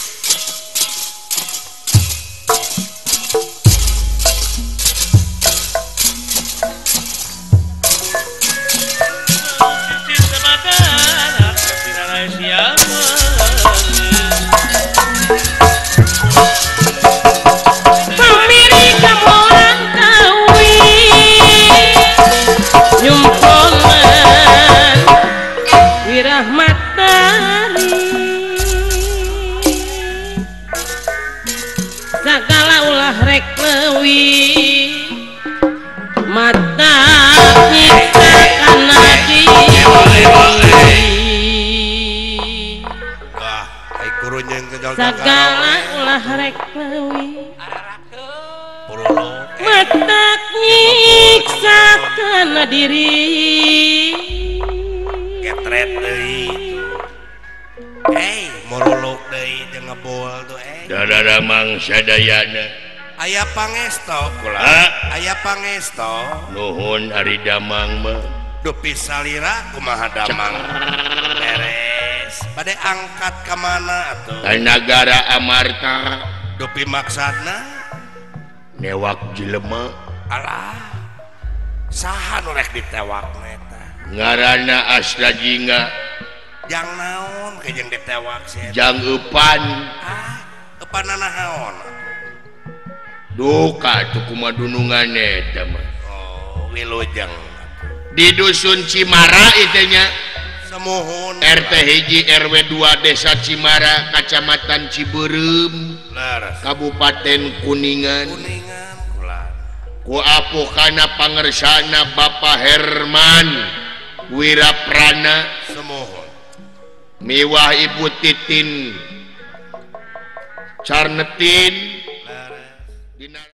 Segala ulah rek leuwih matak nyiksa kana diri ketret deui morolok deui jeung ngebol tuh dadada mangsa dayana aya pangesto kula aya pangesto nuhun ari damang mah dupi salira kumaha damang beres bade angkat ka mana atuh ka nagara Amarta dupi maksudna newak jelema alah saha nu rek ditewak eta ngaranna Asta Jingga jang naon ke jeung ditewak sia jang eupan ah eupan naon duka atuh kumaha dunungan eta mah oh wilujeng di dusun Cimara itu nya semuhun RT hiji RW 2 Desa Cimara Kacamatan Cibeureum Kabupaten Kuningan ku apukana pangersana Bapak Herman Wiraprana semuhun miwah Ibu Titin Carnetin.